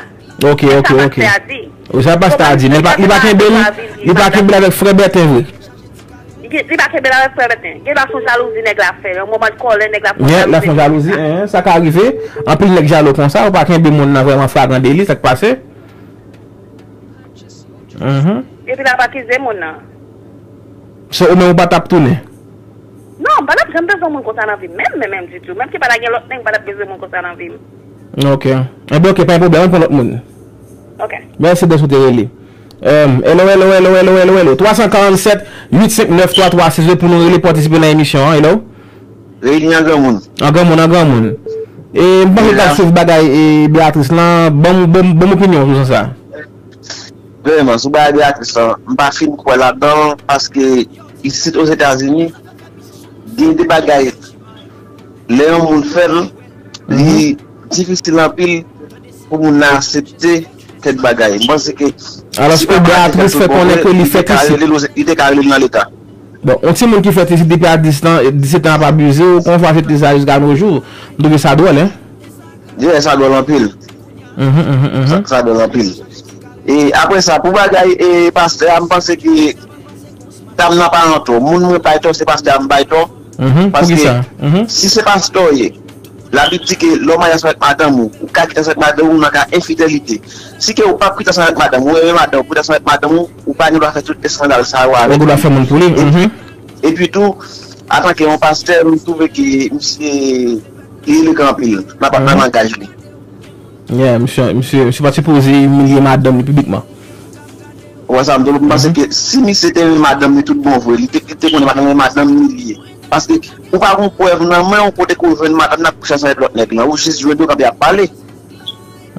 Ok, ok, ok. Se sa pastè a di. Wi, sa pastè a di, men li pa, li pa kenbe l, li pa kenbe l avèk frè Bèten vre. Li, li pa kenbe l avèk frè Bèten. Gen dwa se yon jalouzi nèg la fè. Yon moman de kòlè, nèg la fè yon jalouzi. Nèg la fè yon jalouzi, en, sa ka rive. Anpil nèg jalou konsa, ou pa kenbe moun nan vrèman flagran deli, sa k pase. Mhm. Epi l ap akize moun nan. So, ou menm ou pa t ap tounen? Non, m pa t ap janm bezwen moun konsa nan vi m, menm, menm, menm ditou. Menm ke pa ta gen lòt nèg, m pa t ap bezwen moun konsa nan vi m. Ok. Enben, ok, pa gen pwoblèm, ann pran lòt moun. Ok. Mèsi dèske w te rele. Em, hello, hello, hello, hello, hello, hello. Twa san karannsèt, uit senk nèf, twa twa sèz pou nou rele patisipe nan emisyon an. Hello? Reyini an granmoun. An granmoun, an granmoun. E, m panse w t ap swiv bagay, e, Beatrice lan. Ban m, ban m, ban m opinyon w sou sa. Vrèman, sou bagay Beatrice lan, m pa fin kwè ladan l, paske isit Ozetazini, gen de bagay, lè yon moun fè l, li difisil anpil pou moun nan aksepte kèk bagay. M panse ke si papa te fè l tout bon vre, li te ka rele l, li te ka rele l nan leta. Bon, yon timoun ki fèt isit depi a dis tan, disèt tan ap abize w, konsa se te sa jiska no jou. M twouve sa dwòl, en. Yeah, sa dwòl anpil. Mhm, mhm, mhm. Sa, sa dwòl anpil. E apre sa, pou bagay, e, pastè a, m panse ke dam nan pa antò. Moun mwen bay tò, se pastè a m bay tò. Mhm, paske poukisa? Mhm. Si se pastè w ye, Labib di ke lè w marye ansanm avèk madanm ou, ou ka kite ansanm avèk madanm ou nan ka enfidelite. Si ke ou p ap kite ansanm avèk madanm ou, ou renmen madanm ou, ou kite ansanm avèk madanm ou, ou pa gen dwa fè tout eskandal sa yo avèk li. Ou gen dwa fè moun pou li. Epi, mhm, epi tou, antanke yon pastè, m twouve ke misye, li elegan anpil nan, nan langaj li. Yeah, misye, misye, misye pa t sipoze imilye madanm li piblikman. Ou wè sa m di w, m panse ke si misye te renmen madanm li tout bon vre, li te, li te konnen madanm li, madanm li li ye. Paske ou pa gon prèv nan men w kote ke w jwenn madanm nan ap kouche ansanm avèk lòt nèg lan. Ou jis jwenn yo kanpe ap pale.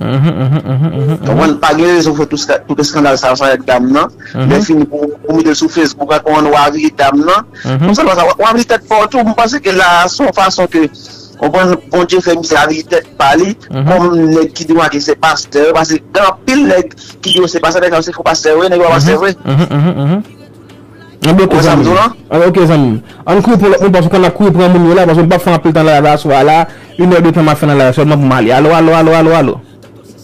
Mhm, mhm, mhm, mhm, mhm. Konprann, pa gen rezon pou fè tout, tout eskandal sa yo ansanm avèk dam nan. Mhm. Lè fini pou, pou mete l sou Facebook, konprann, w avili dam nan. Mhm. Konsa, w avili tèt pa w tou. M panse ke la, se yon fason ke Konprann, Bondye fè misye avili tèt pa li, mhm, kòm nèg ki demake se pastè, paske gen anpil nèg ki di yo se pastè, nèg sa yo se fo pastè vre, nèg yo pa pastè vre. Mhm, mhm, mhm. Anben, ok, zanmi. Anben, ok, zanmi. Ann kouri pran lòt moun, paske konn ap kouri pran moun yo la, paske m p ap fè anpil tan nan live la, aswè a la, inè de tan m ap fè nan live la, sèlman pou m ale. Alo, alo, alo, alo, alo.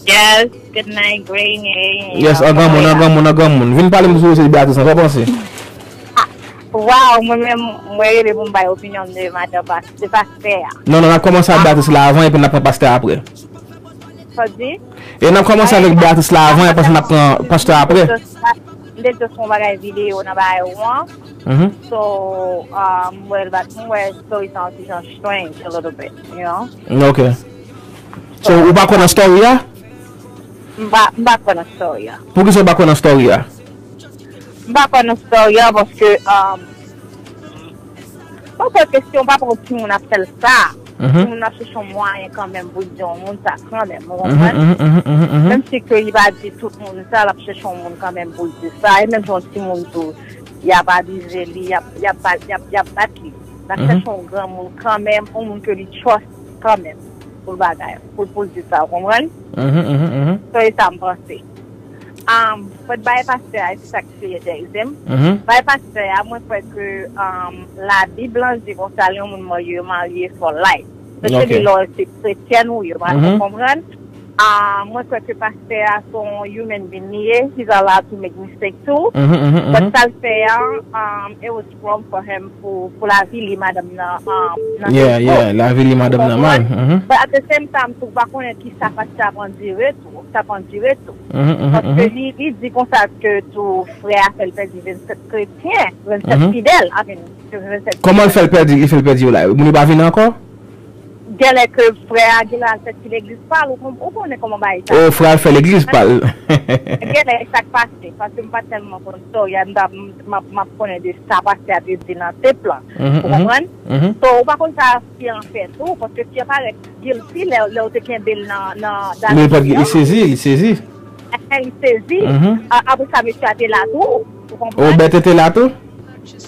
Yes, good night, Granny. Yes, an granmoun, an granmoun, an granmoun. Vin pale m sou se Beatrice lan, sa w panse? Waw, mwen menm, mwen rele pou m bay opinyon m de madan pas-, de pastè a. Non, non, n ap kòmanse ak Beatrice la avan, epi n ap pran pastè a apre. Sa w di? E n ap kòmanse avèk Beatrice la avan, e apre sa n ap pran pastè a apre. M te just fè yon bagay videyo nan bagay ou an. So, um, m wè l bat, m wè story sa yon ti jan strange a little bit, you know? Ok. So, ou pa kwè nan story a? M pa, m pa kwè nan story a. Poukisa ou pa kwè nan story a? M pa kwè nan story a paske, um, Mwen kwè ke si yon papa yon timoun ap fè l sa, timoun ap chèche yon mwayen kanmenm pou l di yon moun sa kanmenm, ou konprann? Menm si ke li pa di tout moun sa, l ap chèche yon moun kanmenm pou l di sa. E menm jan yon timoun tou, y ap abize li, y ap, y ap, ba- y ap, y ap bat li. L ap chèche yon granmoun kanmenm, yon moun ke li trust kanmenm, pou l bagay, pou, pou l di sa, ou konprann? So, e sa m panse. Um, but bay pastè a, e se sa k serye, Jackson. Bay pastè a, mwen kwè ke, um, Labib lan di konsa, lè yon moun marye, yo marye for life. Especially lè se kretyèn ou ye, ou konprann? Ah, mwen kwè ke pastè a se yon human being li ye, he's allowed to make mistake too. But sa l fè a, um, it was wrong for him pou, pou l avili madanm nan, um, nan Facebook. Yeah, yeah, l avili madanm nan mal. But at the same time, tou, ou pa konnen ki sa pastè a pran dire tou. Sa pran dire tou. Paske li, li di konsa ke tou frè a fè l pèdi vennsèt kretyen, vennsèt fidèl, I mean, vennsèt fidèl. Kòman l fè l pèdi, li fè l pèdi yo la? Moun yo pa vini ankò? Genlè ke frè a genlè al fè ti legliz pa l, ou konn-, ou konnen kòman bagay sa. Oh, frè a al fè legliz pa l. Genlè e sa k pase, paske m pa tèlman konn story a, m ta, m, m ap, m ap konnen de sa pastè a te di nan tep lan. Ou konprann? So, ou pa konn sa fi an fè tou, paske fi an parèt guilty lè, lè w te kenbe l nan, nan, li pa, li sezi, li sezi. Li sezi. A, apre sa, mesye a te la tou, ou konprann? Oh, bèt te la tou?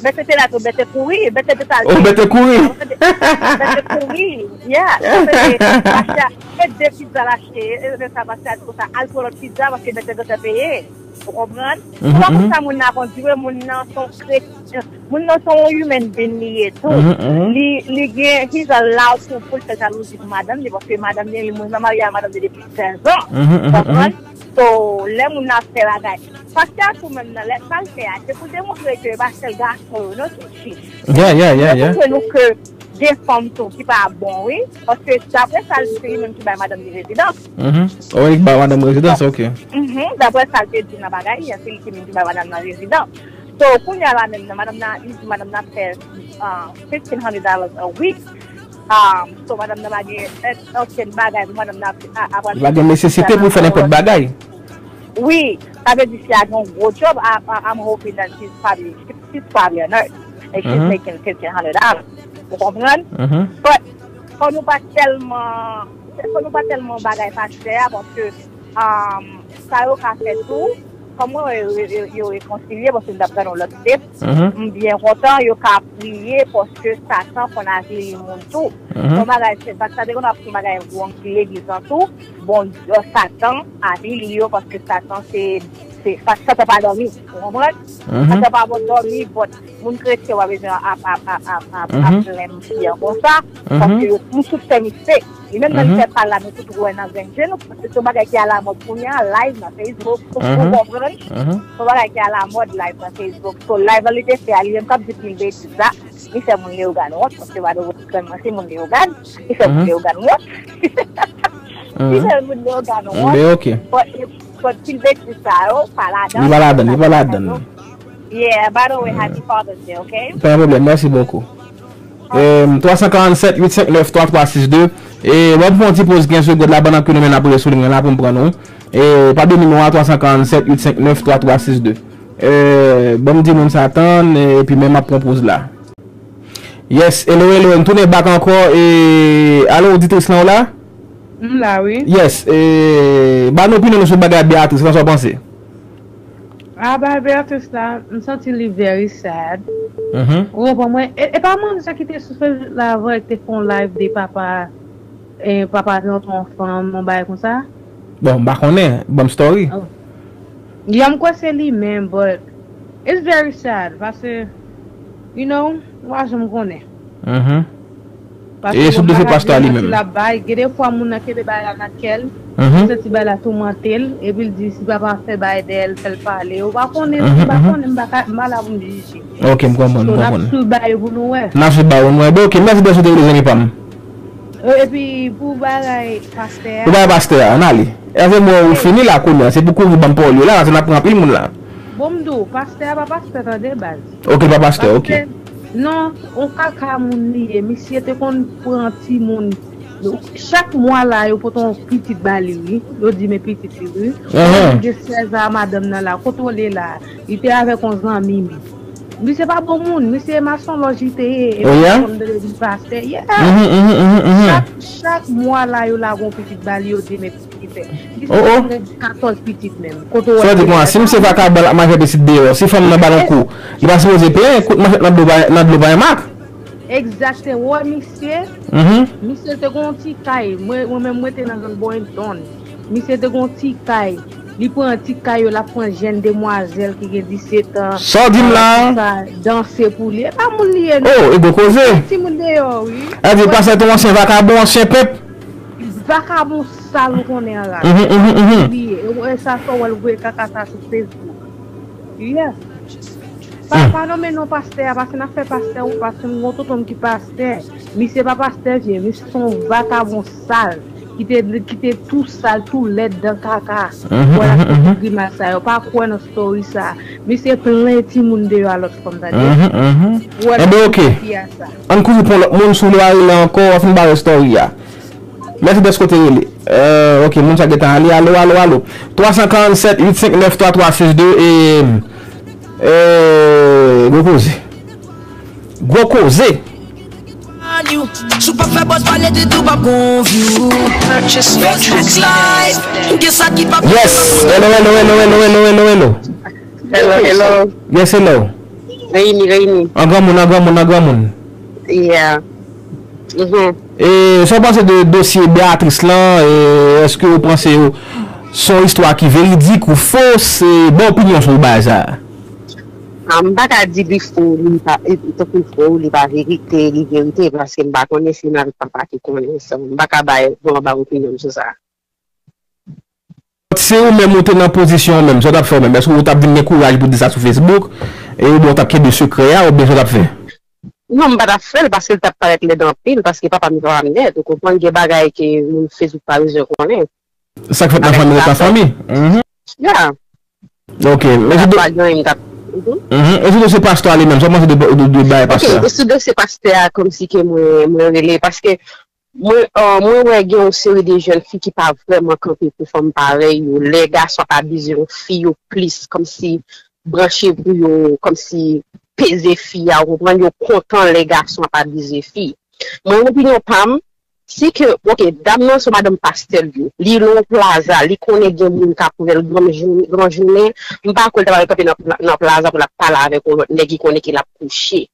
Bèt te la tou, bèt te kouri, bèt te al. Oh, bèt te kouri. Bèt te kouri, yeah. Pastè a, e de pizza l achte, e de sa, pastè a di konsa, al pran lòt pizza, paske bèt te gentan peye. Ou konprann? Ou pa konn sa moun nan ap andire, moun nan se yon kretyen, moun nan se yon human being li ye tou. Li, li gen, he's allowed to, pou l fè jalouzi pou madanm li, paske madanm li, li moun nan marye a madanm li depi sèz an. Konprann? So, lè moun nan ap fè bagay. Pastè a tou menm nan, lè sa l fè a, se pou demontre ke e pa sèl gason yo, non, ki fi. Yeah, yeah, yeah, yeah. Demontre nou ke gen fanm tou ki pa bon, wi. Paske daprè sa l di, se li menm ki bay madanm li rezidans. Oh, li bay madanm rezidans, ok. Daprè sa l te di nan bagay, se li ki menm ki bay madanm nan rezidans. So, kounye a la menm nan, madanm nan, li di madanm nan fè, uh, fifteen hundred dollars a week. Um, so, madanm nan pa gen, eh, okenn bagay pou madanm nan ap, a, ap. Li pa gen nesesite pou fè nenpòt bagay. Wi, sa vle di fi a gen yon gwo job, I, I, I'm hoping that she's probably, she's probably a nurse, and she's making fifteen hundred dollars. Ou konprann? But, fò nou pa tèlman, fò nou pa tèlman bagay pastè a, paske, um, sa yo ka fè tou, kòm mwen wè yo, yo, yo rekonsilye, paske m t ap gade yon lòt tep, m byen kontan, yo ka priye, paske Satan konn avili moun tou. Yon bagay, se, sa te konn ap yon bagay wrong ki legliz lan tou, Bon, Satan avili yo, paske Satan se, se, sa, Satan pa dòmi, ou konprann? Satan pa bon dòmi, but moun kretyen pa bezwen ap, ap, ap, ap, ap, ap blame fi an konsa, paske yo, nou tout fè mistake. Li menm nan li fè pa la, nou tout wè nan grenn je nou, paske se yon bagay ki alamòd kounye a, live nan Facebook, ou konprann? Se yon bagay ki alamòd live nan Facebook. So, live la li te fè a, li menm k ap di pil betiz la, li fè moun Leyogàn wont, paske pa de pwoblèm, se moun Leyogàn, li fè moun Leyogàn wont. Li fè moun Leyogàn wont. But, but pil betiz sa yo, pa ladan. Li pa ladan, li pa ladan. Yeah, by the way, happy Father's Day, ok? Pa gen pwoblèm, mèsi bokou. Em, twa san karannsèt, uit senk nèf, twa twa sis de. E, ban m fè yon ti poz kenz segond la, pandan ke nou menm n ap rele sou liy la pou m pran nou. E, pa bliye nimewo a, twa san karannsèt, uit senk nèf, twa twa sis de. E, ban m di moun sa tann, e, epi menm m ap pran poz la. Yes, hello, hello, m tounen back ankò, e, alo, oditris lan ou la? M la, wi. Yes, e, ba nou opinyon nou sou bagay Beatrice lan, sa w panse? A, bagay Beatrice la, m santi li very sad. Ou konprann mwen? E, e pa manzè ki te sou Facebook la avan, ki te fè yon live de papa, e, papa te rantre yon fanm, yon bagay konsa? Bon, m pa konnen, ban m story. Oh. Ya, m kwè se li menm, but It's very sad, paske, you know, ou pa janm konnen. Mhm. Paske e sou dosye pastè a li menm. L ap bay, gen de fwa moun nan kenbe bagay la nan kè l, mhm, li santi bagay la toumante l, epi l di si papa fè bagay dèyè l, fè l pale. Ou pa konnen, mhm, m pa konnen, m pa ka, m pa la pou m jije. Ok, m konprann, m konprann. So, n ap swiv bagay yo pou nou wè. N ap swiv bagay yo pou nou wè. Ben, ok, mèsi dèske w te rele, zanmi pa m. E, epi pou bagay pastè a. Pou bagay pastè a, ann ale. Èvè mwen ou fini la kounye a, se pou kouri ban m pawòl yo la, paske n ap pran anpil moun la. Bon, m di w, pastè a pa pastè tande baz. Ok, pa pastè, ok. Pastè, non, on kaka moun li ye. Misye te konn pran timoun. Chak mwa la, yo pote yon pitit ba li, wi. Yo di men pitit li, wi. Aham. Li gen sèz a madanm nan la, kote w ye la. Li te avèk yon zanmi m. Misye pa bon moun, misye masonlòj li te ye, e pa konn de li pastè. Yeah. Mhm, mhm, mhm, mhm. Chak, chak mwa la, yo lage yon pitit ba li, yo di men pitit li fè. Misye te gen katòz pitit menm. Kote w wè. Sa vle di kòman, si misye vagabon l ap mache pitit deyò, si fanm nan ba l yon kou, li pa sipoze plenyen, kout manchèt nan dlo pa, nan dlo pa yon mak. Egzakte, ou wè misye? Mhm. Misye te gen yon ti kay, mwen, mwen menm mwen te nan zòn Boynton. Misye te gen yon ti kay. Li pran ti kay yo, l ap pran jèn demwazèl ki gen disèt an. Sa w di m la? L ap fè sa, danse pou li. E pa moun li ye, non. Oh, e gwo koze. Li timoun deyò, wi. Sa vle di pastè te yon ansyen vakabon, ansyen pèp. Vakabon sal ou konnen an rad. Mhm, mhm, mhm. Li ye. E, e sa fè w wè l voye kaka sa sou Facebook. Yeah. Pa, hmm, pa nonmen non pastè a, paske n ap fè pastè ou, paske m gon tonton m ki pastè. Misye pa pastè vye, misye se yon vakabon sal, ki te, ki te tou sal, tou lèd dan kaka. Mhm, wè l ap fè tout grimas sa yo, pa kwè nan story sa. Misye plen timoun deyò a lòt fanm, tande. Mhm, mhm. Wè l ap fè fi a sa. Ann kouri pou lòt moun, si w vle rele ankò, w ap fin bare story a. Mèsi dèske w te rele. Euh, ok, moun sa gentan ale. Alo, alo, alo. Twa san karannsèt, uit senk nèf, twa twa sis de, e, e, gwo koze. Gwo koze. Si w pa fè buzz pale de tou pa gon view. Facebook Live. Gen sa ki pa. Yes. Hello, hello, hello, hello, hello, hello, hello. Hello, hello. Yes, hello. Reyini, reyini. An granmoun, an granmoun, an granmoun. Yeah. Mhm. E sa w panse de dosye Beatrice lan? E èske w panse se yon istwa ki veridik ou fo? E ban opinyon sou bagay sa a. Ah, m pa ka di li fo, li pa, e, tankou fo, li pa verite, li verite, paske m pa konnen si m avèk papa ki konnen sa. M pa ka bay, bon, bay opinyon m sou sa. Si ou menm ou te nan pozisyon ou menm, sa w t ap fè ou menm? Èske ou t ap vin gen kouraj pou di sa sou Facebook? E oubyen ou t ap kenbe sekrè a, oubyen sa w t ap fè? Non, m pa t ap fè l paske l t ap parèt lèd anpil, paske papa m e papa m nèt, ou konprann, gen bagay ke moun Facebook pa bezwen konnen. Sa k fèt nan fanmi ret nan fanmi. Mhm. Yeah. Ok, men sou do-, mhm, e sou dosye pastè a li menm, sa w panse de, de, de bagay pastè a? Ok, e sou dosye pastè a, kòmsi ke mwen, mwen rele, paske mwen, euh, mwen wè gen yon seri de jèn fi ki pa vrèman kanpe pou fanm parèy yo. Lè gason ap abize yon fi, yo plis kòmsi branche pou yo, kòmsi peze fi a, ou konprann, yo kontan lè gason ap abize fi. Mwen, opinyon pa m, si ke, ok, dam nan se madanm pastè l ye, li nan yon plaza, li konnen gen moun k ap wè l gran jounen, gran jounen, m pa kwè l ta pral kanpe nan pla-, nan plaza pou l ap pale avèk yon lòt nèg ki konnen ke l ap kouche.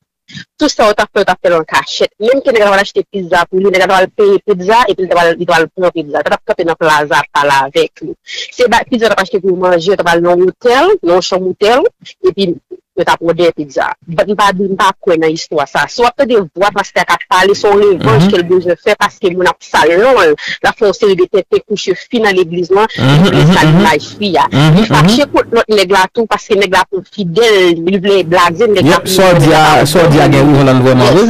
Tout sa yo t ap fè, yo t ap fè l an kachèt. Menm ke nèg la t ap al achte pizza pou li, nèg la t ap al peye pizza, epi li t ap al, li t ap al pran pizza. Yo t ap kanpe nan plaza ap pale avèk li. Se ba-, pizza yo t ap achte pou yo manje, yo t ap al nan yon otèl, nan yon chanm otèl, epi yo t ap òdè pizza. But m pa di, m pa kwè nan istwa sa. Si w ap tande vwa pastè a k ap pale, se yon revanj ke l bezwen fè paske moun ap sal non l. L ap fè yon seri de tenten kouche fi nan legliz lan, li vle sal imaj fi a. Li fache kont lòt nèg la tou paske nèg la pran fidèl, li vle blaze nèg la pou li konnen sa gen rezon ladan l vrèman vre.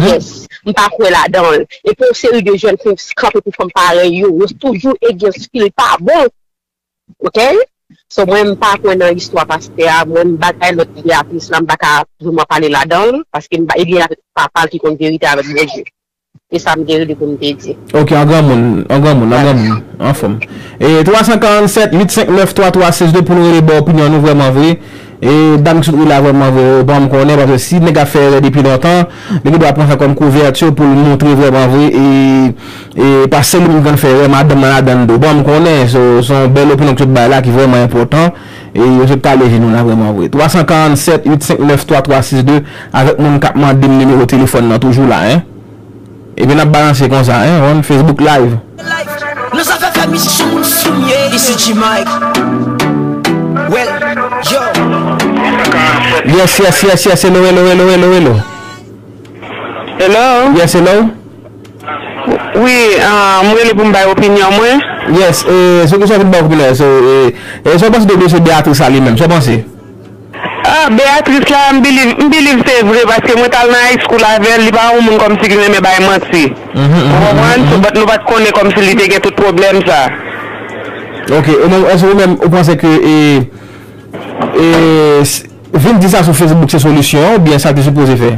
Yes. M pa kwè ladan l. Epi yon seri de jèn fi kanpe pou fanm parèy yo. Yo toujou against fi, l pa bon. Ok? So, mwen, m pa kwè nan istwa pastè a. Mwen, m bagay lòt Beatrice la, m pa ka vrèman pale ladan l, paske m pa, e li avèk papa l ki konn verite avèk Bondye. E sa m te rele pou m te di. Ok, an granmoun, an granmoun, an granmoun, anfòm. E twa san karannsèt, uit senk nèf, twa twa sis de pou nou rele ba opinyon nou vrèman vre. E dam ki sot ri la vrèman vre, ou pa m konnen, paske si nèg ap fè erè depi lontan, li gen dwa pran sa kòm kouvèti pou l montre vrèman vre, e, e pa sèl li menm ki konn fè erè, madanm nan ladan l tou. Bon, m konnen, se, se yon bèl opinyon ki sot bay la ki vrèman enpòtan, e yo sot kale je nou la vrèman vre. Twa san karannsèt, uit senk nèf, twa twa sis de, avèk moun k ap mande m nimewo telefòn nan toujou la, en. Epi n ap balanse konsa, en, on Facebook Live. Nou sa fè fè mizik sou moun fou m ye. Isi G Mike. Well, yo. Yes, yes, yes, yes. Hello, hello, hello, hello, hello. Hello? Yes, hello. Wi, ah, m rele pou m bay opinyon mwen. Yes, eh, se kesyon ki ba opinyon. So, eh, eh, sa w panse de dosye Beatrice la li menm? Sa w panse? Ah, Beatrice la, m believe, m believe se vre, paske mwen t al nan high school avè l, li pa yon moun kòmsi ki renmen bay manti. Mhm, mhm, Ou konprann? mhm, So, mhm. But nou pa t konnen kòmsi li te gen tout pwoblèm sa. Ok, ou menm, èske ou menm, ou panse ke, eh, eh, s- vin di sa sou Facebook se solisyon an, oubyen sa l te sipoze fè?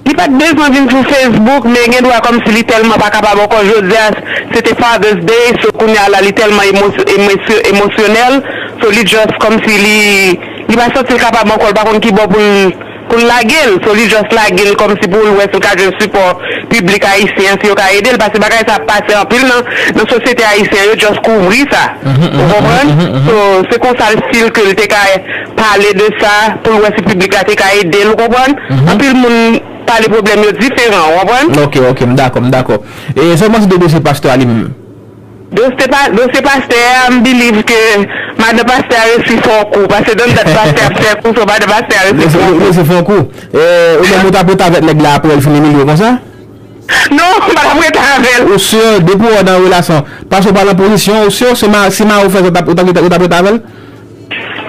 Li pa t bezwen vin sou Facebook, men gen dwa kòmsi li tèlman pa kapab ankò. Jodi a, se te Father's Day, so kounye a la, li tèlman emosy-, emosy-, emosyonèl, so li just kòmsi li, li pa santi l kapab ankò, li pa konn ki bò pou l, pou l lage l, so li just lage l kòmsi pou l wè si l ka jwenn sipò piblik ayisyen an, si yo ka ede l, paske bagay sa ap pase anpil nan, nan sosyete ayisyen, yo just kouvri sa. Mhm, mhm, Ou konprann? mhm, mhm, mhm. So, se konsa l feel ke l te ka pale de sa pou l wè si piblik la te ka ede l, ou konprann? Mhm. Anpil moun pale pwoblèm yo diferan, ou konprann? Ok, ok, m dakò, m dakò. E sa w panse de dosye pastè a li menm? Dosye pa, dosye pastè a, m believe ke madan pastè a resi fè yon kou, paske dan dat pastè ap fè kou, so madan pastè a resi fè yon kou. Resi fè yon kou. E, ou menm ou t ap rete avèk nèg la apre l fin imilye w konsa? Non, m pa t ap rete avè l. Ou si, depi w nan relasyon, paske w pa nan pozisyon, ou si, si ma-, si mari w fè sa, w t ap, ou t ap rete, ou t ap rete avè l?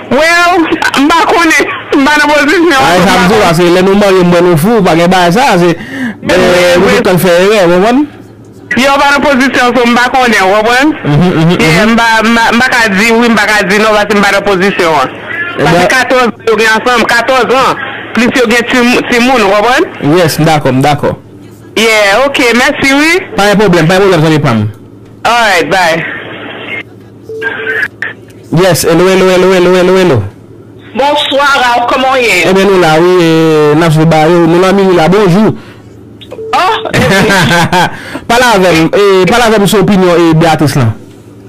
Well, m pa konnen. M pa nan pozisyon an, so m pa konnen. A, e sa m di w la, se lè nou marye, m wè nou fou, pa gen bagay sa, se, eh, nou tout tan fè erè, w konprann? Yo pa nan pozisyon, so m pa konnen, w konprann? Mhm, mhm, Yeah, mhm. M pa, m pa, m pa ka di wi, m pa ka di non, paske m pa nan pozisyon an. Paske katòz an yo gen ansanm, katòz an, plis yo gen ti, timoun, w konprann? Yes, m dakò, m dakò. Yeah, ok, mèsi wi. Pa gen pwoblèm, pa gen pwoblèm, zanmi pa m. Alright, bye. Yes, hello, hello, hello, hello, hello, hello. Bonsoir, Ralph, kòman w ye? Ebyen, nou la, wi, e, n ap swiv ba yo. Nou nan Miri la, bonjou. Oh, eh, pale avè m, e, pale avè m sou opinyon, e, Beatrice lan.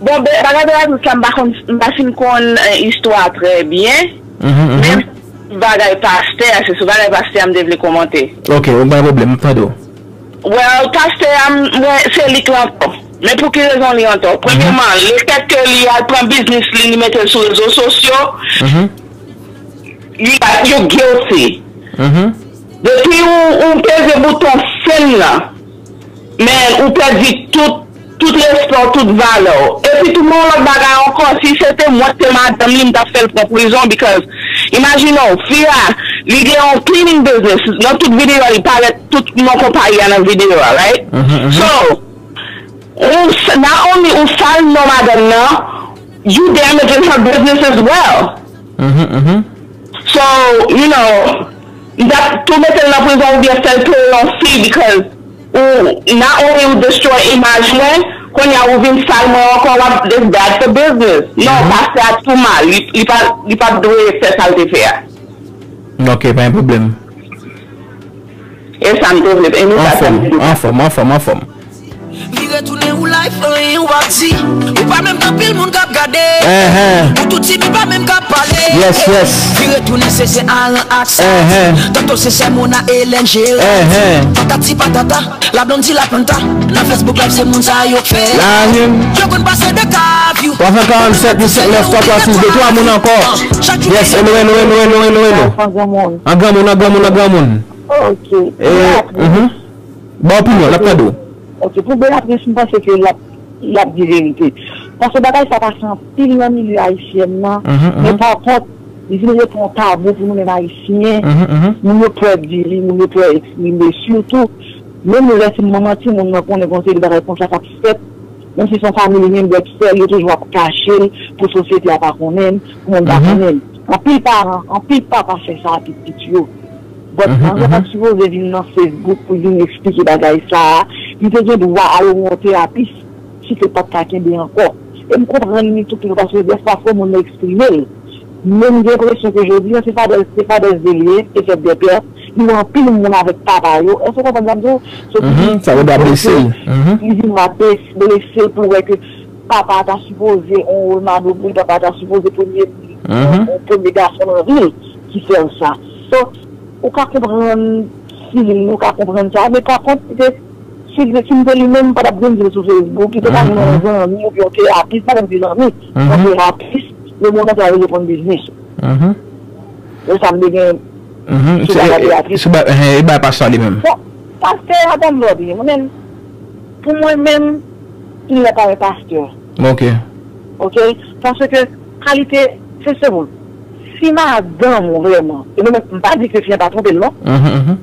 Bon, be-, bagay Beatrice la, m pa konn, m pa fin konn, eh, istwa a trè byen. Mhm, mhm. Men bagay pastè a, se sou bagay pastè a m te vle kòmante. Ok, pa gen pwoblèm, m ap tande w. Well, pastè a, m wè se li k lan ankò. Men pou ki rezon li antò? Premyèman, lefèt ke li al pran biznis li, li mete l sou rezo sosyo, li, yo guilty. Depi ou, ou peze bouton send lan, men ou pèdi tout, tout respè w, tout valè w. Epi tou, gen yon lòt bagay ankò, si se te mwen k te madanm li, m t ap fè l pran prizon, because imajine w, fi a, li gen yon cleaning business, nan tout videyo a, li parèt tout non konpayi a nan videyo a, right? So, ou s-, not only ou sal non madanm nan, you damaging her business as well. So, you know, m t ap tou mete l nan prizon oubyen fè l peye yon fee because ou, not only ou destroy imaj mwen, kounye a ou vin sal mwen ankò, w ap, it's bad for business. Non, pastè a too mal, li, li pa, li pa t dwe fè sa l te fè a. Ok, pa gen pwoblèm. E sa m te vle, e nou pa t ap di. Anfòm, anfòm, anfòm, anfòm. Vire tounen ou live, anyen ou pa di. Ou pa menm gen anpil moun k ap gade. Ou tou timid, pa menm ka pale. Yes, yes. Vire tounen, se, se Alan ak Sati. Tanto se Sèmona, Hélène, Gérard. Patati patata, la Blondie, la Planta. Nan Facebook Live, se moun sa yo k fè. Yo konn pase de ka view. Twa san karannsèt uit senk nèf twa twa sis de, twa moun ankò. Yes, hello, hello, hello, hello, hello, hello. An granmoun, an granmoun, an granmoun. Ok. E, mhm. Ba opinyon, l ap tande w. Ok, pou Beatrice, m panse ke l ap, l ap di verite. Paske bagay sa pase anpil nan milye ayisyèn nan. Men pa kont, li vin rete yon tabou pou nou menm ayisyen. Moun yo pè di li, moun yo pè eksprime. Sitou, menm lè se manman timoun nan konnen gon seri de bagay konsa k ap fèt, menm si se yon fanmi li menm, bèt sè l, yo toujou ap kache l pou sosyete a pa konnen l, pou moun pa konnen l. Anpil paran, anpil papa fè sa a pitit yo. But, anjan pa t sipoze vin nan Facebook pou vin eksplike bagay sa a. Li te gen dwa al wè yon terapis si ke l pa t ka kenbe ankò. E m konprann li toupido paske dèfwa fò moun nan eksprime l. Men m gen enpresyon ke jodi a, se fadèz, se fadèz de li ye, se fèt de pè. Li wè anpil moun avèk papa yo. Èske w konprann sa m di w? So, li vin blese l. Li vin blese l pou wè ke papa a ta sipoze yon wòl mado pou li, papa a ta sipoze premye, yon premye gason nan vi l ki fè l sa. So, ou ka konprann feeling li, ou ka konprann sa, men pa kont, li te, si, si m te li menm, m pa t ap vin di l sou Facebook, li te ka vin yon zanmi oubyen yon terapis, pa menm di zanmi, yon terapis, le moun nan te al reponn biznis. E sa m te gen Mhm. Sou bagay Beatrice. Sou ba- eh, e bagay pastè li menm. Bon, pastè a ban m lòd wi. Mwen menm, pou mwen menm, il n'est pas un pasteur. Ok. Ok? Paske kalite, se se moun. Si madanm ou vrèman, e mwen menm, m pa di ke fi an pa twonpe l non. Mhm, mhm.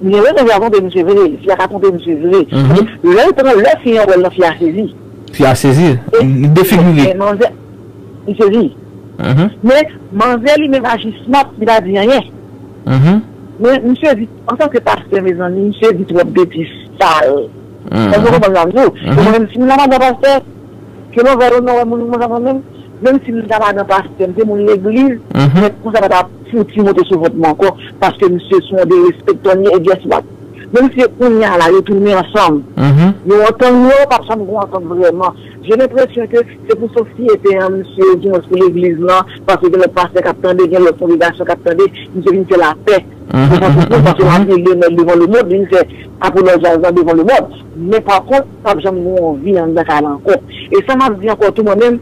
Li gen rezon fi a twonpe misye vre, fi a ka twonpe misye vre. Mhm. Lè l pran, lè fi an wè l nan fi a sezi. Fi a sezi, li defigire. Men manzè, li sezi. Mhm. Men manzè li menm aji smart, li pa di anyen. Mhm. Men misye di, antanke pastè, mezanmi, misye di twòp betiz sal. Mhm. Èske w konprann sa m di w? Mhm. E mwen menm, si m nan madan pastè, ke mwen vle non, wè moun, moun sa mwen menm, menm si m ta madan pastè, m te moun legliz, mhm, men konsa pa ta fouti monte sou vant mwen ankò, paske misye se yon derespektan, ni e guess what? Menm si kounye a la, yo tounen ansanm, mhm, yo antann yo, p ap janm gon antant vrèman. J'ai l'impression que se pou sosyete an, misye, di mwens pou legliz lan, paske gen lòt pastè k ap tande, gen lòt kongregasyon k ap tande, misye vin fè lapè. Mhm, devan tout moun, paske l ap rele mèt devan lemond, li vin fè apolojaz lan devan lemond. Men pa kont, p ap janm gen yon vi anndan kay la ankò. E sa m ap di ankò tou mwen menm,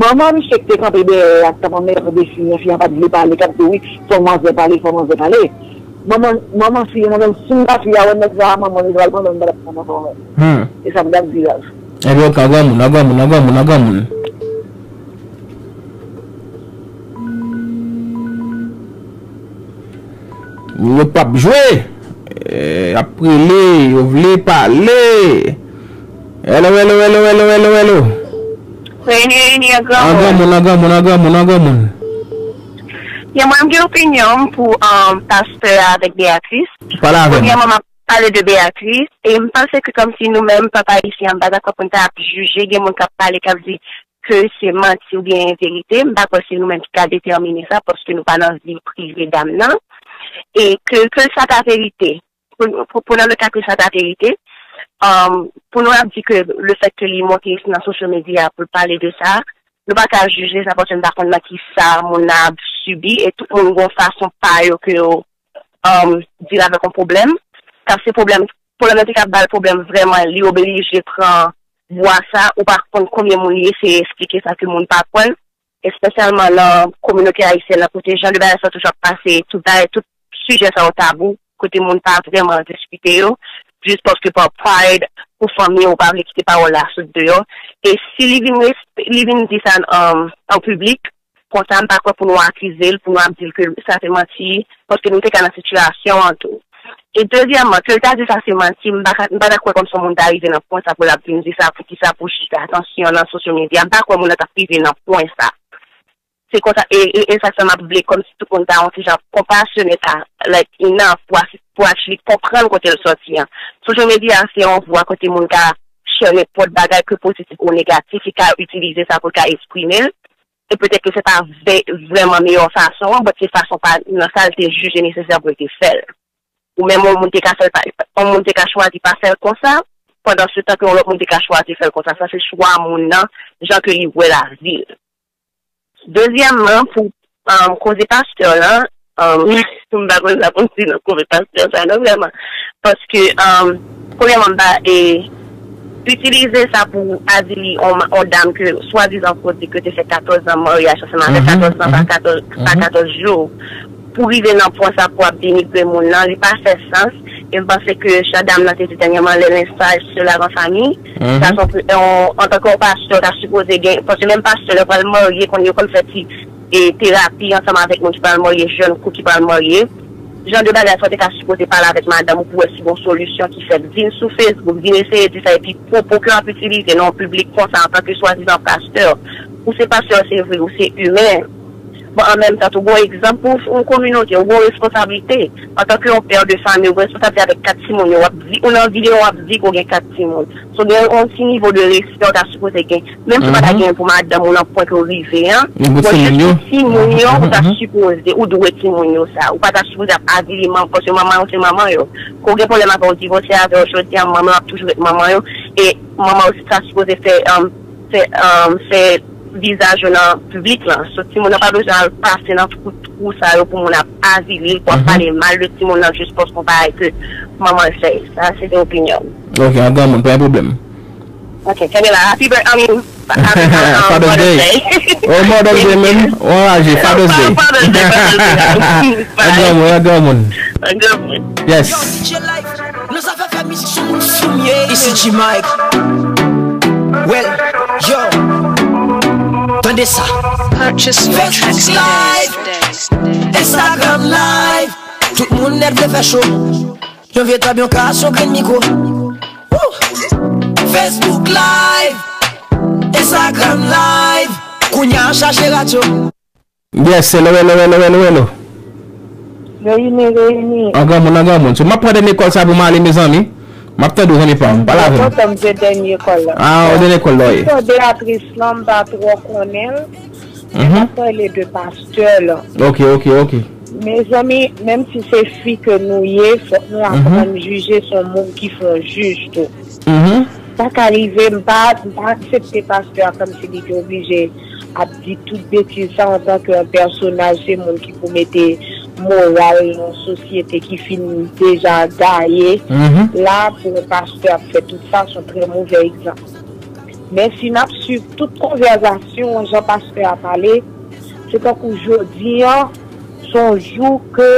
manman misye ki te kanpe dèyè a, k t ap anmède fi an, fi an pa t vle pale, k ap di wi, fò manzè pale, fò manzè pale. Manman, manman fi an, mwen menm, si m ta fi a, wè nèg sa a, manman li pral pran, men m pa t ap pran manman mwen. Hmm. E sa m t ap di la. Ebyen, ok, an granmoun, an granmoun, an granmoun, an granmoun. Yo p ap jwe. Eh, y ap rele, yo vle pale. Hello, hello, hello, hello, hello, hello. Reyini, reyini, an granmoun. An granmoun, an granmoun, an granmoun, an granmoun. Byen, mwen, m gen opinyon m pou, um, pastè a avèk Beatrice. Pale avè m. Premyèman, m ap pale de Beatrice, e m panse ke kòmsi nou menm, pèp ayisyen an, m pa dakò pou n ta ap jije, gen moun k ap pale, k ap di, ke se manti oubyen verite, m pa kwè se nou menm ki ka detèmine sa, paske nou pa nan vi prive dam nan. E ke, ke sa ta verite, pou, pou, pou nan le ka ke sa ta verite, um, pou nou ap di ke le fèt ke li monte nan social media pou l pale de sa, nou pa ka jije sa paske nou pa konn nan ki sa moun nan ap sibi, e tout moun gon fason pa yo ke yo, um, deal avèk yon pwoblèm. Kab se pwoblèm, pwoblèm nan te ka ba l pwoblèm vrèman, li oblije pran vwa sa, ou pa konn konbyen moun li eseye eksplike sa ke moun pa kwè l, espesyalman nan kominote ayisyèn nan, kote jan de bagay sa toujou ap pase, tout bagay, tout sijè sa yo tabou, kote moun pa vrèman diskite yo, jis paske pa pride, pou fanmi, ou pa vle kite pawòl la sot deyò. E si li vin resp-, li vin di sa, um, an piblik, konsa, m pa kwè pou nou akize l, pou nou ap di l ke sa se manti, paske nou te ka nan sitiyasyon an tou. E dezyèmman, ke l ta di sa se manti, m pa ka, m pa ta kwè kòmsi yon moun ta rive nan pwen sa pou l ap vin di sa, poukisa pou chita tansyon nan social media, m pa kwè moun nan t ap rive nan pwen sa. Se konsa, e, e, e sa k fè m ap vle kòmsi tout moun ta yon ti jan konpasyone, ta, like, enough pou asi-, pou actually konprann kote l sòti an. Social media se yon vwa kote moun ka share nenpòt bagay ke pozitif ou negatif, li ka itilize sa pou l ka eksprime l. E petèt ke se pa vè-, vrèman meyè fason an, but se fason pa, nan sa l te jije nesesè pou l te fè l. Ou menm, yon moun te ka fè l pa, yon moun te ka chwazi pa fè l konsa, pandan se tan ke yon lòt moun te ka chwazi fè l konsa. Sa se chwa moun nan, jan ke li wè lavi l. Dezyèmman, pou, um, koze pastè lan, um, m pa konn sa pou m di nan koze pastè sa non, vrèman. Paske, um, premyèman, m pa, e, itilize sa pou avili on, on dam ke swadizan fò di ke te fè katòz an maryaj ansanm avèk, mhm, katòz an pa, mhm, katòz, pa, mhm, katòz jou. Pou rive nan pwen sa pou ap denigre moun nan, li pa fè sans. E m panse ke jan dam nan te di dènyèman, lè lensaj se lavan fanmi, mhm, sa se yon, antanke yon pastè, w ta sipoze gen, paske menm pastè, lè pral marye, konn yo konn fè ti e terapi ansanm avèk moun ki pral marye, jèn koup ki pral marye. Jan de bagay sa w te ka sipoze pale avèk madanm ou pou wè si gon solisyon ki fèt. Vin sou Facebook, vin eseye di sa, epi pwopo ke w ap itilize nan yon piblik konsa antanke swadizan pastè. Ou se pastè, se vre, ou se imen. Bon, an menm tan tou, gon egzanp pou yon kominote, ou gon responsablite. Antanke yon pè de fanmi, ou gon responsablite avèk kat timoun yo, w ap di, ou nan videyo, w ap di ke w gen kat timoun. So, gen yon ti nivo de respè w ta sipoze gen. Menm si w pa ta, mhm, gen pou madanm ou nan pwen ke w rive an, mwen jis pou timoun yo, ou ta, mhm, sipoze, ou dwe timoun yo sa. Ou pa ta sipoze ap avili manman, paske manman yo se manman yo. Ke w gen pwoblèm avè yo, divòse avè yo, jodi a, manman yo ap toujou ret manman yo. E manman yo ta sipoze fè, um, fè, um, fè vizaj yo nan piblik lan. So, timoun nan pa bezwen al pase nan twou, twou sa yo pou moun ap avili l, pou ap, mhm, pale mal de timoun nan jis paske yon bagay ke manman l fè. Sa, se te opinyon m. Ok, an granmoun, pa gen pwoblèm. Ok, kenbe la. Happy birthday, I mean, Father's Day. Oh, Mother's Day menm. Ou anraje, Father's Day. Father's Day, Father's Day. An granmoun, an granmoun. An granmoun. Yes. Nou sa fè fè mizik sou moun fou m ye. Isi G Mike. Well, yo. Tande sa. Purchase your tracks today. Instagram Live. Tout moun nèt vle fè cho. Yon vye tab, yon kas, yon grenn mikwo. Woo! Facebook Live, Instagram Live. Kounye a chache radyo. Yes, hello, hello, hello, hello, hello. Reyini, reyini. An granmoun, an granmoun. So, m ap pran dènye kòl sa pou m ale, mezanmi. M ap tande w, zanmi pa m. Pale avè m. Kontan m se dènye kòl la. Ah, o dènye kòl la, wi. Sista Beatrice lan, m pa twò konnen l. Mhm. M ap pale de pastè lan. Ok, ok, ok. Mezanmi, menm si se fi ke nou ye, fòk nou aprann jije, se yon moun ki fè yon jij tou. Mhm. Sa ka rive, m pa, m pa aksepte pastè a kòmsi li te oblije ap di tout betiz sa antanke yon pèsonaj, se moun ki pou mete moral nan yon sosyete ki fin deja gaye. Mhm. La, pou yon pastè ap fè tout sa, se yon trè movè egzanp. Men si n ap swiv tout konvèsasyon an, jan pastè a pale, se tankou jodi an, se yon jou ke,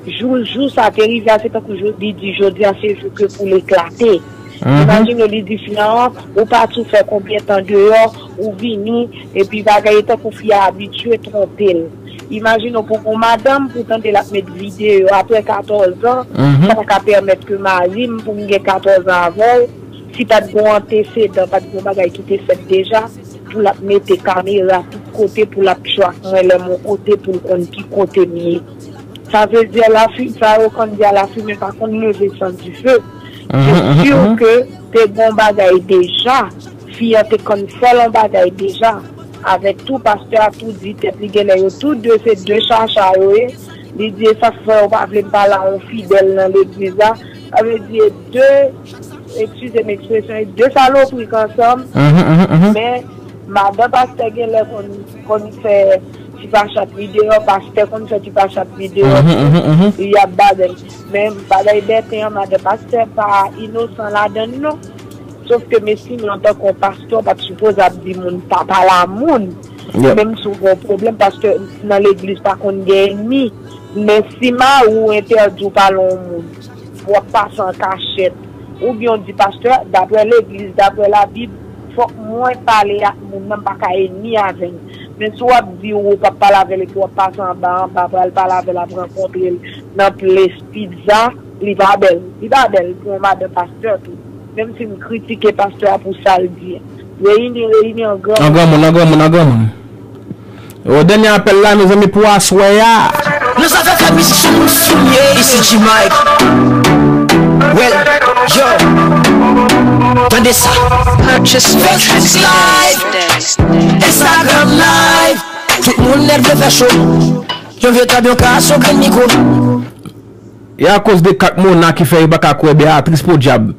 jou, jou sa te rive a, se tankou jo-, li di jodi a se jou ke pou l eklate. Mhm. Imajine w, li di fi an, ou pa tou fè konbyen tan deyò, ou vini, epi bagay e tankou fi a abitye twonpe l. Imajine w pou yon madanm, pou tande l ap met videyo apre katòz an, mhm, sa pa ka pèmèt ke mari m, pou m gen katòz an avè l, si pa t gen yon antesedan, pa t gen yon bagay ki te fèt deja, pou l ap mete kamera tout kote, pou l ap tchwak mwen lè m yon kote, pou l konn ki kote m ye. Sa vle di, lafi-, sa yo konn di a lafimen pa konn leve san dife. Mhm, se mhm, si mhm. Ke te gen yon bagay deja, fi an te konn fè l yon bagay deja. Avèk tou, pastè a tou di tèt li genlè yo tou de se de chacha yo ye. Li di, e sa k fè yo pa vle m pale a yon fidèl nan legliz la. Sa vle di, e de, eskize m ekspresyon, e de salopri k ansanm. Mhm, mhm, mhm. Men, madan pastè genlè konn, konn fè ti pachat li deyò, pastè konn fè ti pachat li deyò. Mhm, mhm, mhm. Y ap bagay. Men, bagay bèten an, madan pastè pa inosan ladan l, non. Sòf ke m estime antanke yon pastè, w pa t sipoze ap di moun pa pale a moun. Yep. Menm si w gen yon pwoblèm, paske nan legliz pa konn gen ènmi. Men si mari w entèdi w pale yon moun, w ap pase an kachèt, oubyen w di, pastè, daprè legliz, daprè Labib, fòk mwen pale ak moun nan, m pa ka ènmi avè l. Men si w ap di w p ap pale avè l epi w ap pase anba, anba, pral pale avè l, ap rankontre l nan ples pizza, li pa bèl. Li pa bèl pou yon madan pastè tou. Menm si m kritike pastè a pou sa l di. Reyini, reyini an granmoun. An granmoun, an granmoun, an granmoun. O, dènye apèl la, mezanmi, pou aswè a. Nou sa fè fè mizik sou moun fou m ye. Isi G Mike. Well, yo. Tande sa. Purchase Facebook Live. Instagram Live. Tout moun nèt vle fè cho. Yon vye tab, yon kas, yon grenn mikwo. E akoz de kak Mona ki fè yo pa ka kwè Beatrice, podyab.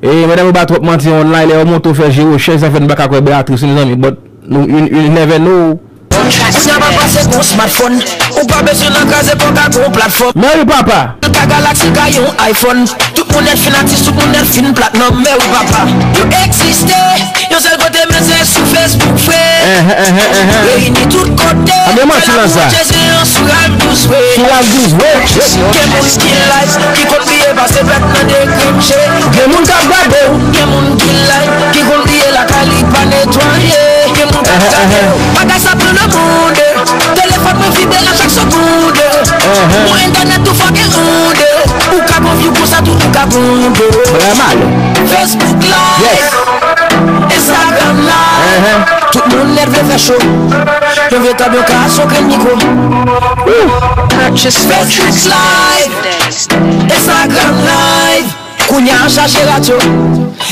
E medam yo ba twòp manti online, lè yo monte yo fè je yo chèch, sa fè n pa ka kwè Beatrice, mezanmi, but nou, you, you never know. Kounye a pa pase gon smartphone, ou pa bezwen nan kraze kòk ak gon platfòm. Mèri papa. L ka Galaxy, l ka yon iPhone. Tout moun nèt fin atis, tout moun nèt fin platinum, mèri papa. Yo egziste, yon sèl kote men se sou Facebook, frè. Ehn, ehn, ehn, ehn. Reyini tout kote. Anben manti nan sa. Jezi an sou Ralph Douze, frè. Sou Ralph Douze, frè. Gen moun ki live, ki konn bliye pase pèt nan dekripche. Gen moun k ap gade w. Gen moun ki live, ki konn bliye lakay li pa netwaye. Gen moun k ap gade w. Bagay sa pran nan monde. Telefòn mwen vibre a chak segonde. Mon entènèt tou fòke onde. Ou ka gon view konsa tou ou ka gon onde. Vrèman. Facebook Live. Yes. Instagram Live. Tout moun nèt vle fè cho. Yon vye tab, yon kas, yon grenn mikwo. Purchase Facebook Live. Instagram Live. Kounye a chaje radyo.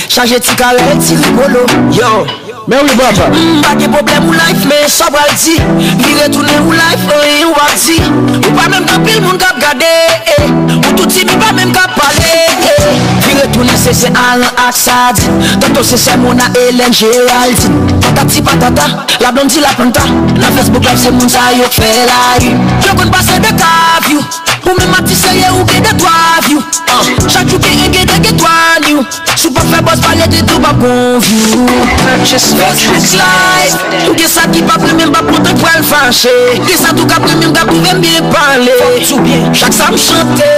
Chaje ti karèl, ti rigolo. Yo. Men wi, papa. M pa gen pwoblèm ou live, men sa w pral di. Vire tounen ou live, anyen ou p ap di. Ou pa menm gen anpil moun k ap gade, eh. Ou tou timid, pa menm ka pale, eh. Vire tounen se Zen Alan ak Sadi. Tanto se Sè Mona, Hélène, Géraldine. Patati patata, la Blondie, la Planta. Nan Facebook Live, se moun sa yo k fè la une. Yo konn pase de ka view. Ou menm atis serye ou gen de twa view. Ah, chak jou gen en, gen de, gen twa new. Si w pa fè buzz pale de tou, p ap gon view. Purchase Facebook Live. Ou gen sa ki p ap renmen, m p ap kontan pral fache. Gen sa tou k ap renmen, m k ap twouve m byen pale. Fòk tou byen. Chak sa m chante,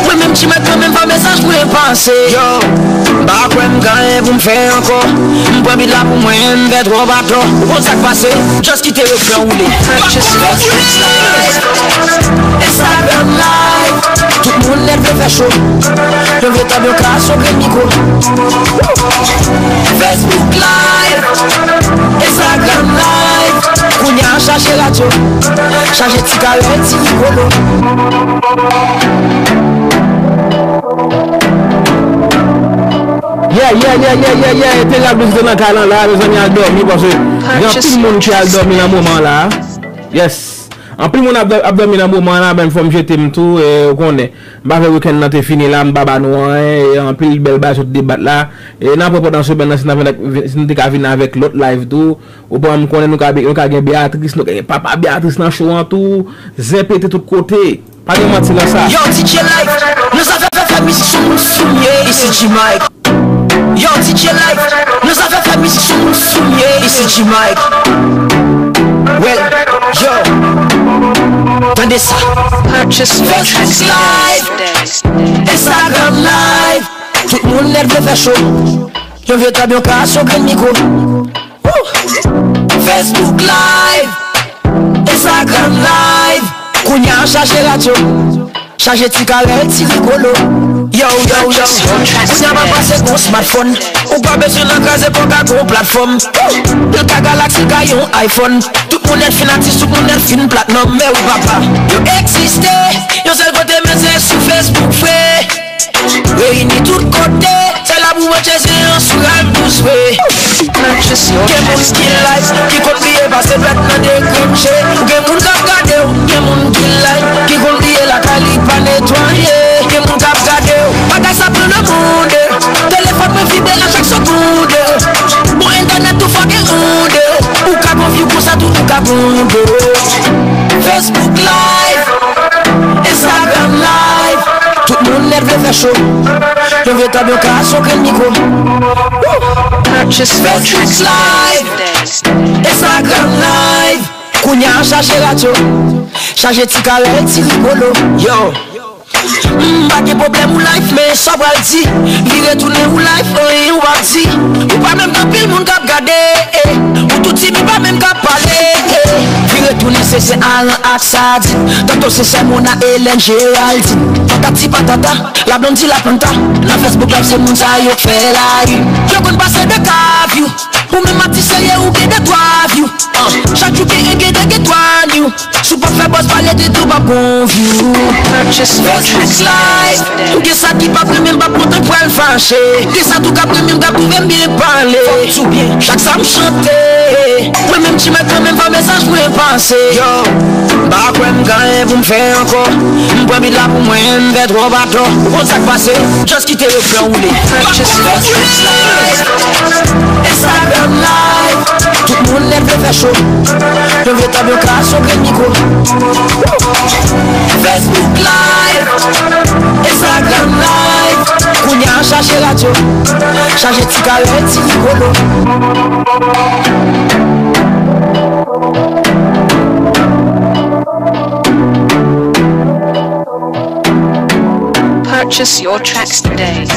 mwen menm ti mèt kanmenm fè mesaj mwen pase. Yo, m pa kwè m gen anyen pou m fè ankò. M pran beat la pou mwen, m fè twòp atò. Ou konn sa k pase? Just kite refren woule. Purchase Live. Instagram Live. Tout moun nèt vle fè cho. Yo vle tande yon ka sou grenn mikwo. Facebook Live. Instagram Live. Kounye a chaje radyo. Chaje ti karèl, ti rigolo. Yeah, yeah, yeah, yeah, yeah, yeah. Eteral Blues nan kay lan la, mezanmi, al dòmi, paske gen anpil moun ki al dòmi nan moman la. Yes. Anpil moun ap, ap dòmi nan moman la, men fò m jete m tou, e, ou konnen. M pa vle wikenn nan te fini la, m pa ba nou anyen, e, anpil bèl bagay sot debat la. E, n ap wè pandan semèn nan, si n ap vin ak, si n te ka vin avèk lòt live tou. Ou pa m konnen nou ka, nou ka gen Beatrice, nou ka gen papa Beatrice nan show an tou. Zen pete tout kote. Pa gen manti nan sa. Yo, D J Live, nan zafè fè, fè mizik sou moun soumye, isi G Mike. Yo, D J Live, nan zafè fè, fè mizik sou moun soumye, isi G Mike. Well, yo, tande sa. Purchase Facebook Live, Instagram Live, tout moun nèt vle fè cho. Yo vle tande yon ka sou grenn mikwo. Woo! Facebook Live, Instagram Live. Kounye a chaje radyo. Chaje ti karèl, ti rigolo. Yo, yo, yo. Kounye a pa pase gon smartphone. Ou pa bezwen nan kraze pou ka gon platfòm. Woo! L ka Galaxy, l ka yon iPhone. Tout moun nèt fin atis, tout moun nèt fin platinum. Men wi papa, yo egziste. Yon sèl kote men se sou Facebook vre. Reyini tout kote, se la pou mwen tcheze an sou rap dous vre. Gen moun ki live, ki konn bliye pase dwèt nan dekrenche. Ou gen moun k ap gade w, gen moun ki live, ki konn bliye lakay li pa netwaye. Gen moun k ap gade w, bagay sa pran nan moun. Telefòn mwen vibre a chak segonn. Bon entènèt tou fò gen onde. Ou ka gon view konsa tou ou ka gon onde. Facebook Live, Instagram Live. Tout moun nèt vle fè cho. Yo vle tande yon ka sou grenn mikwo. Woo! Facebook Live, Instagram Live. Kounye a chaje radyo. Chaje ti karèl, ti rigolo. Yo. M pa gen pwoblèm ou live, men sa w pral di. Vire tounen ou live, anyen ou p ap di. Ou pa menm gen anpil moun k ap gade, eh. Ou tou timid, pa menm k ap pale, eh. Vire tounen se, se Alan ak Sadit. Tanto se Sèmona, Hélène, Géraldine. Patati patata, la Blondie, la Planta. Nan Facebook Live se moun sa yo k fè la une. Yo konn pase de ka view. Ou menm atis serye ou gen de twa view. Ah, chak jou gen en, gen de, gen twa new. Si w p ap fè buzz pale de tou, p ap gon view. Facebook Live. Ou gen sa ki p ap renmen, m p ap kontan pral fache. Gen sa tou k ap renmen, m k ap twouve m byen pale. Fòk tou byen. Chak sa m chante, mwen menm ti mèt kanmenm fè mesaj mwen pase. Yo, m pa kwè m gen anyen pou m fè ankò. M pran beat la pou mwen, m fè twòp atò. Ou konn sa k pase? Just kite refren woule. Purchase Facebook Live, Instagram Live. Tout moun nèt vle fè cho. Yo vle tande yon ka sou grenn mikwo. Facebook Live, Instagram Live. Kounye a chaje radyo. Chaje ti karèl, ti rigolo. Purchase your tracks today.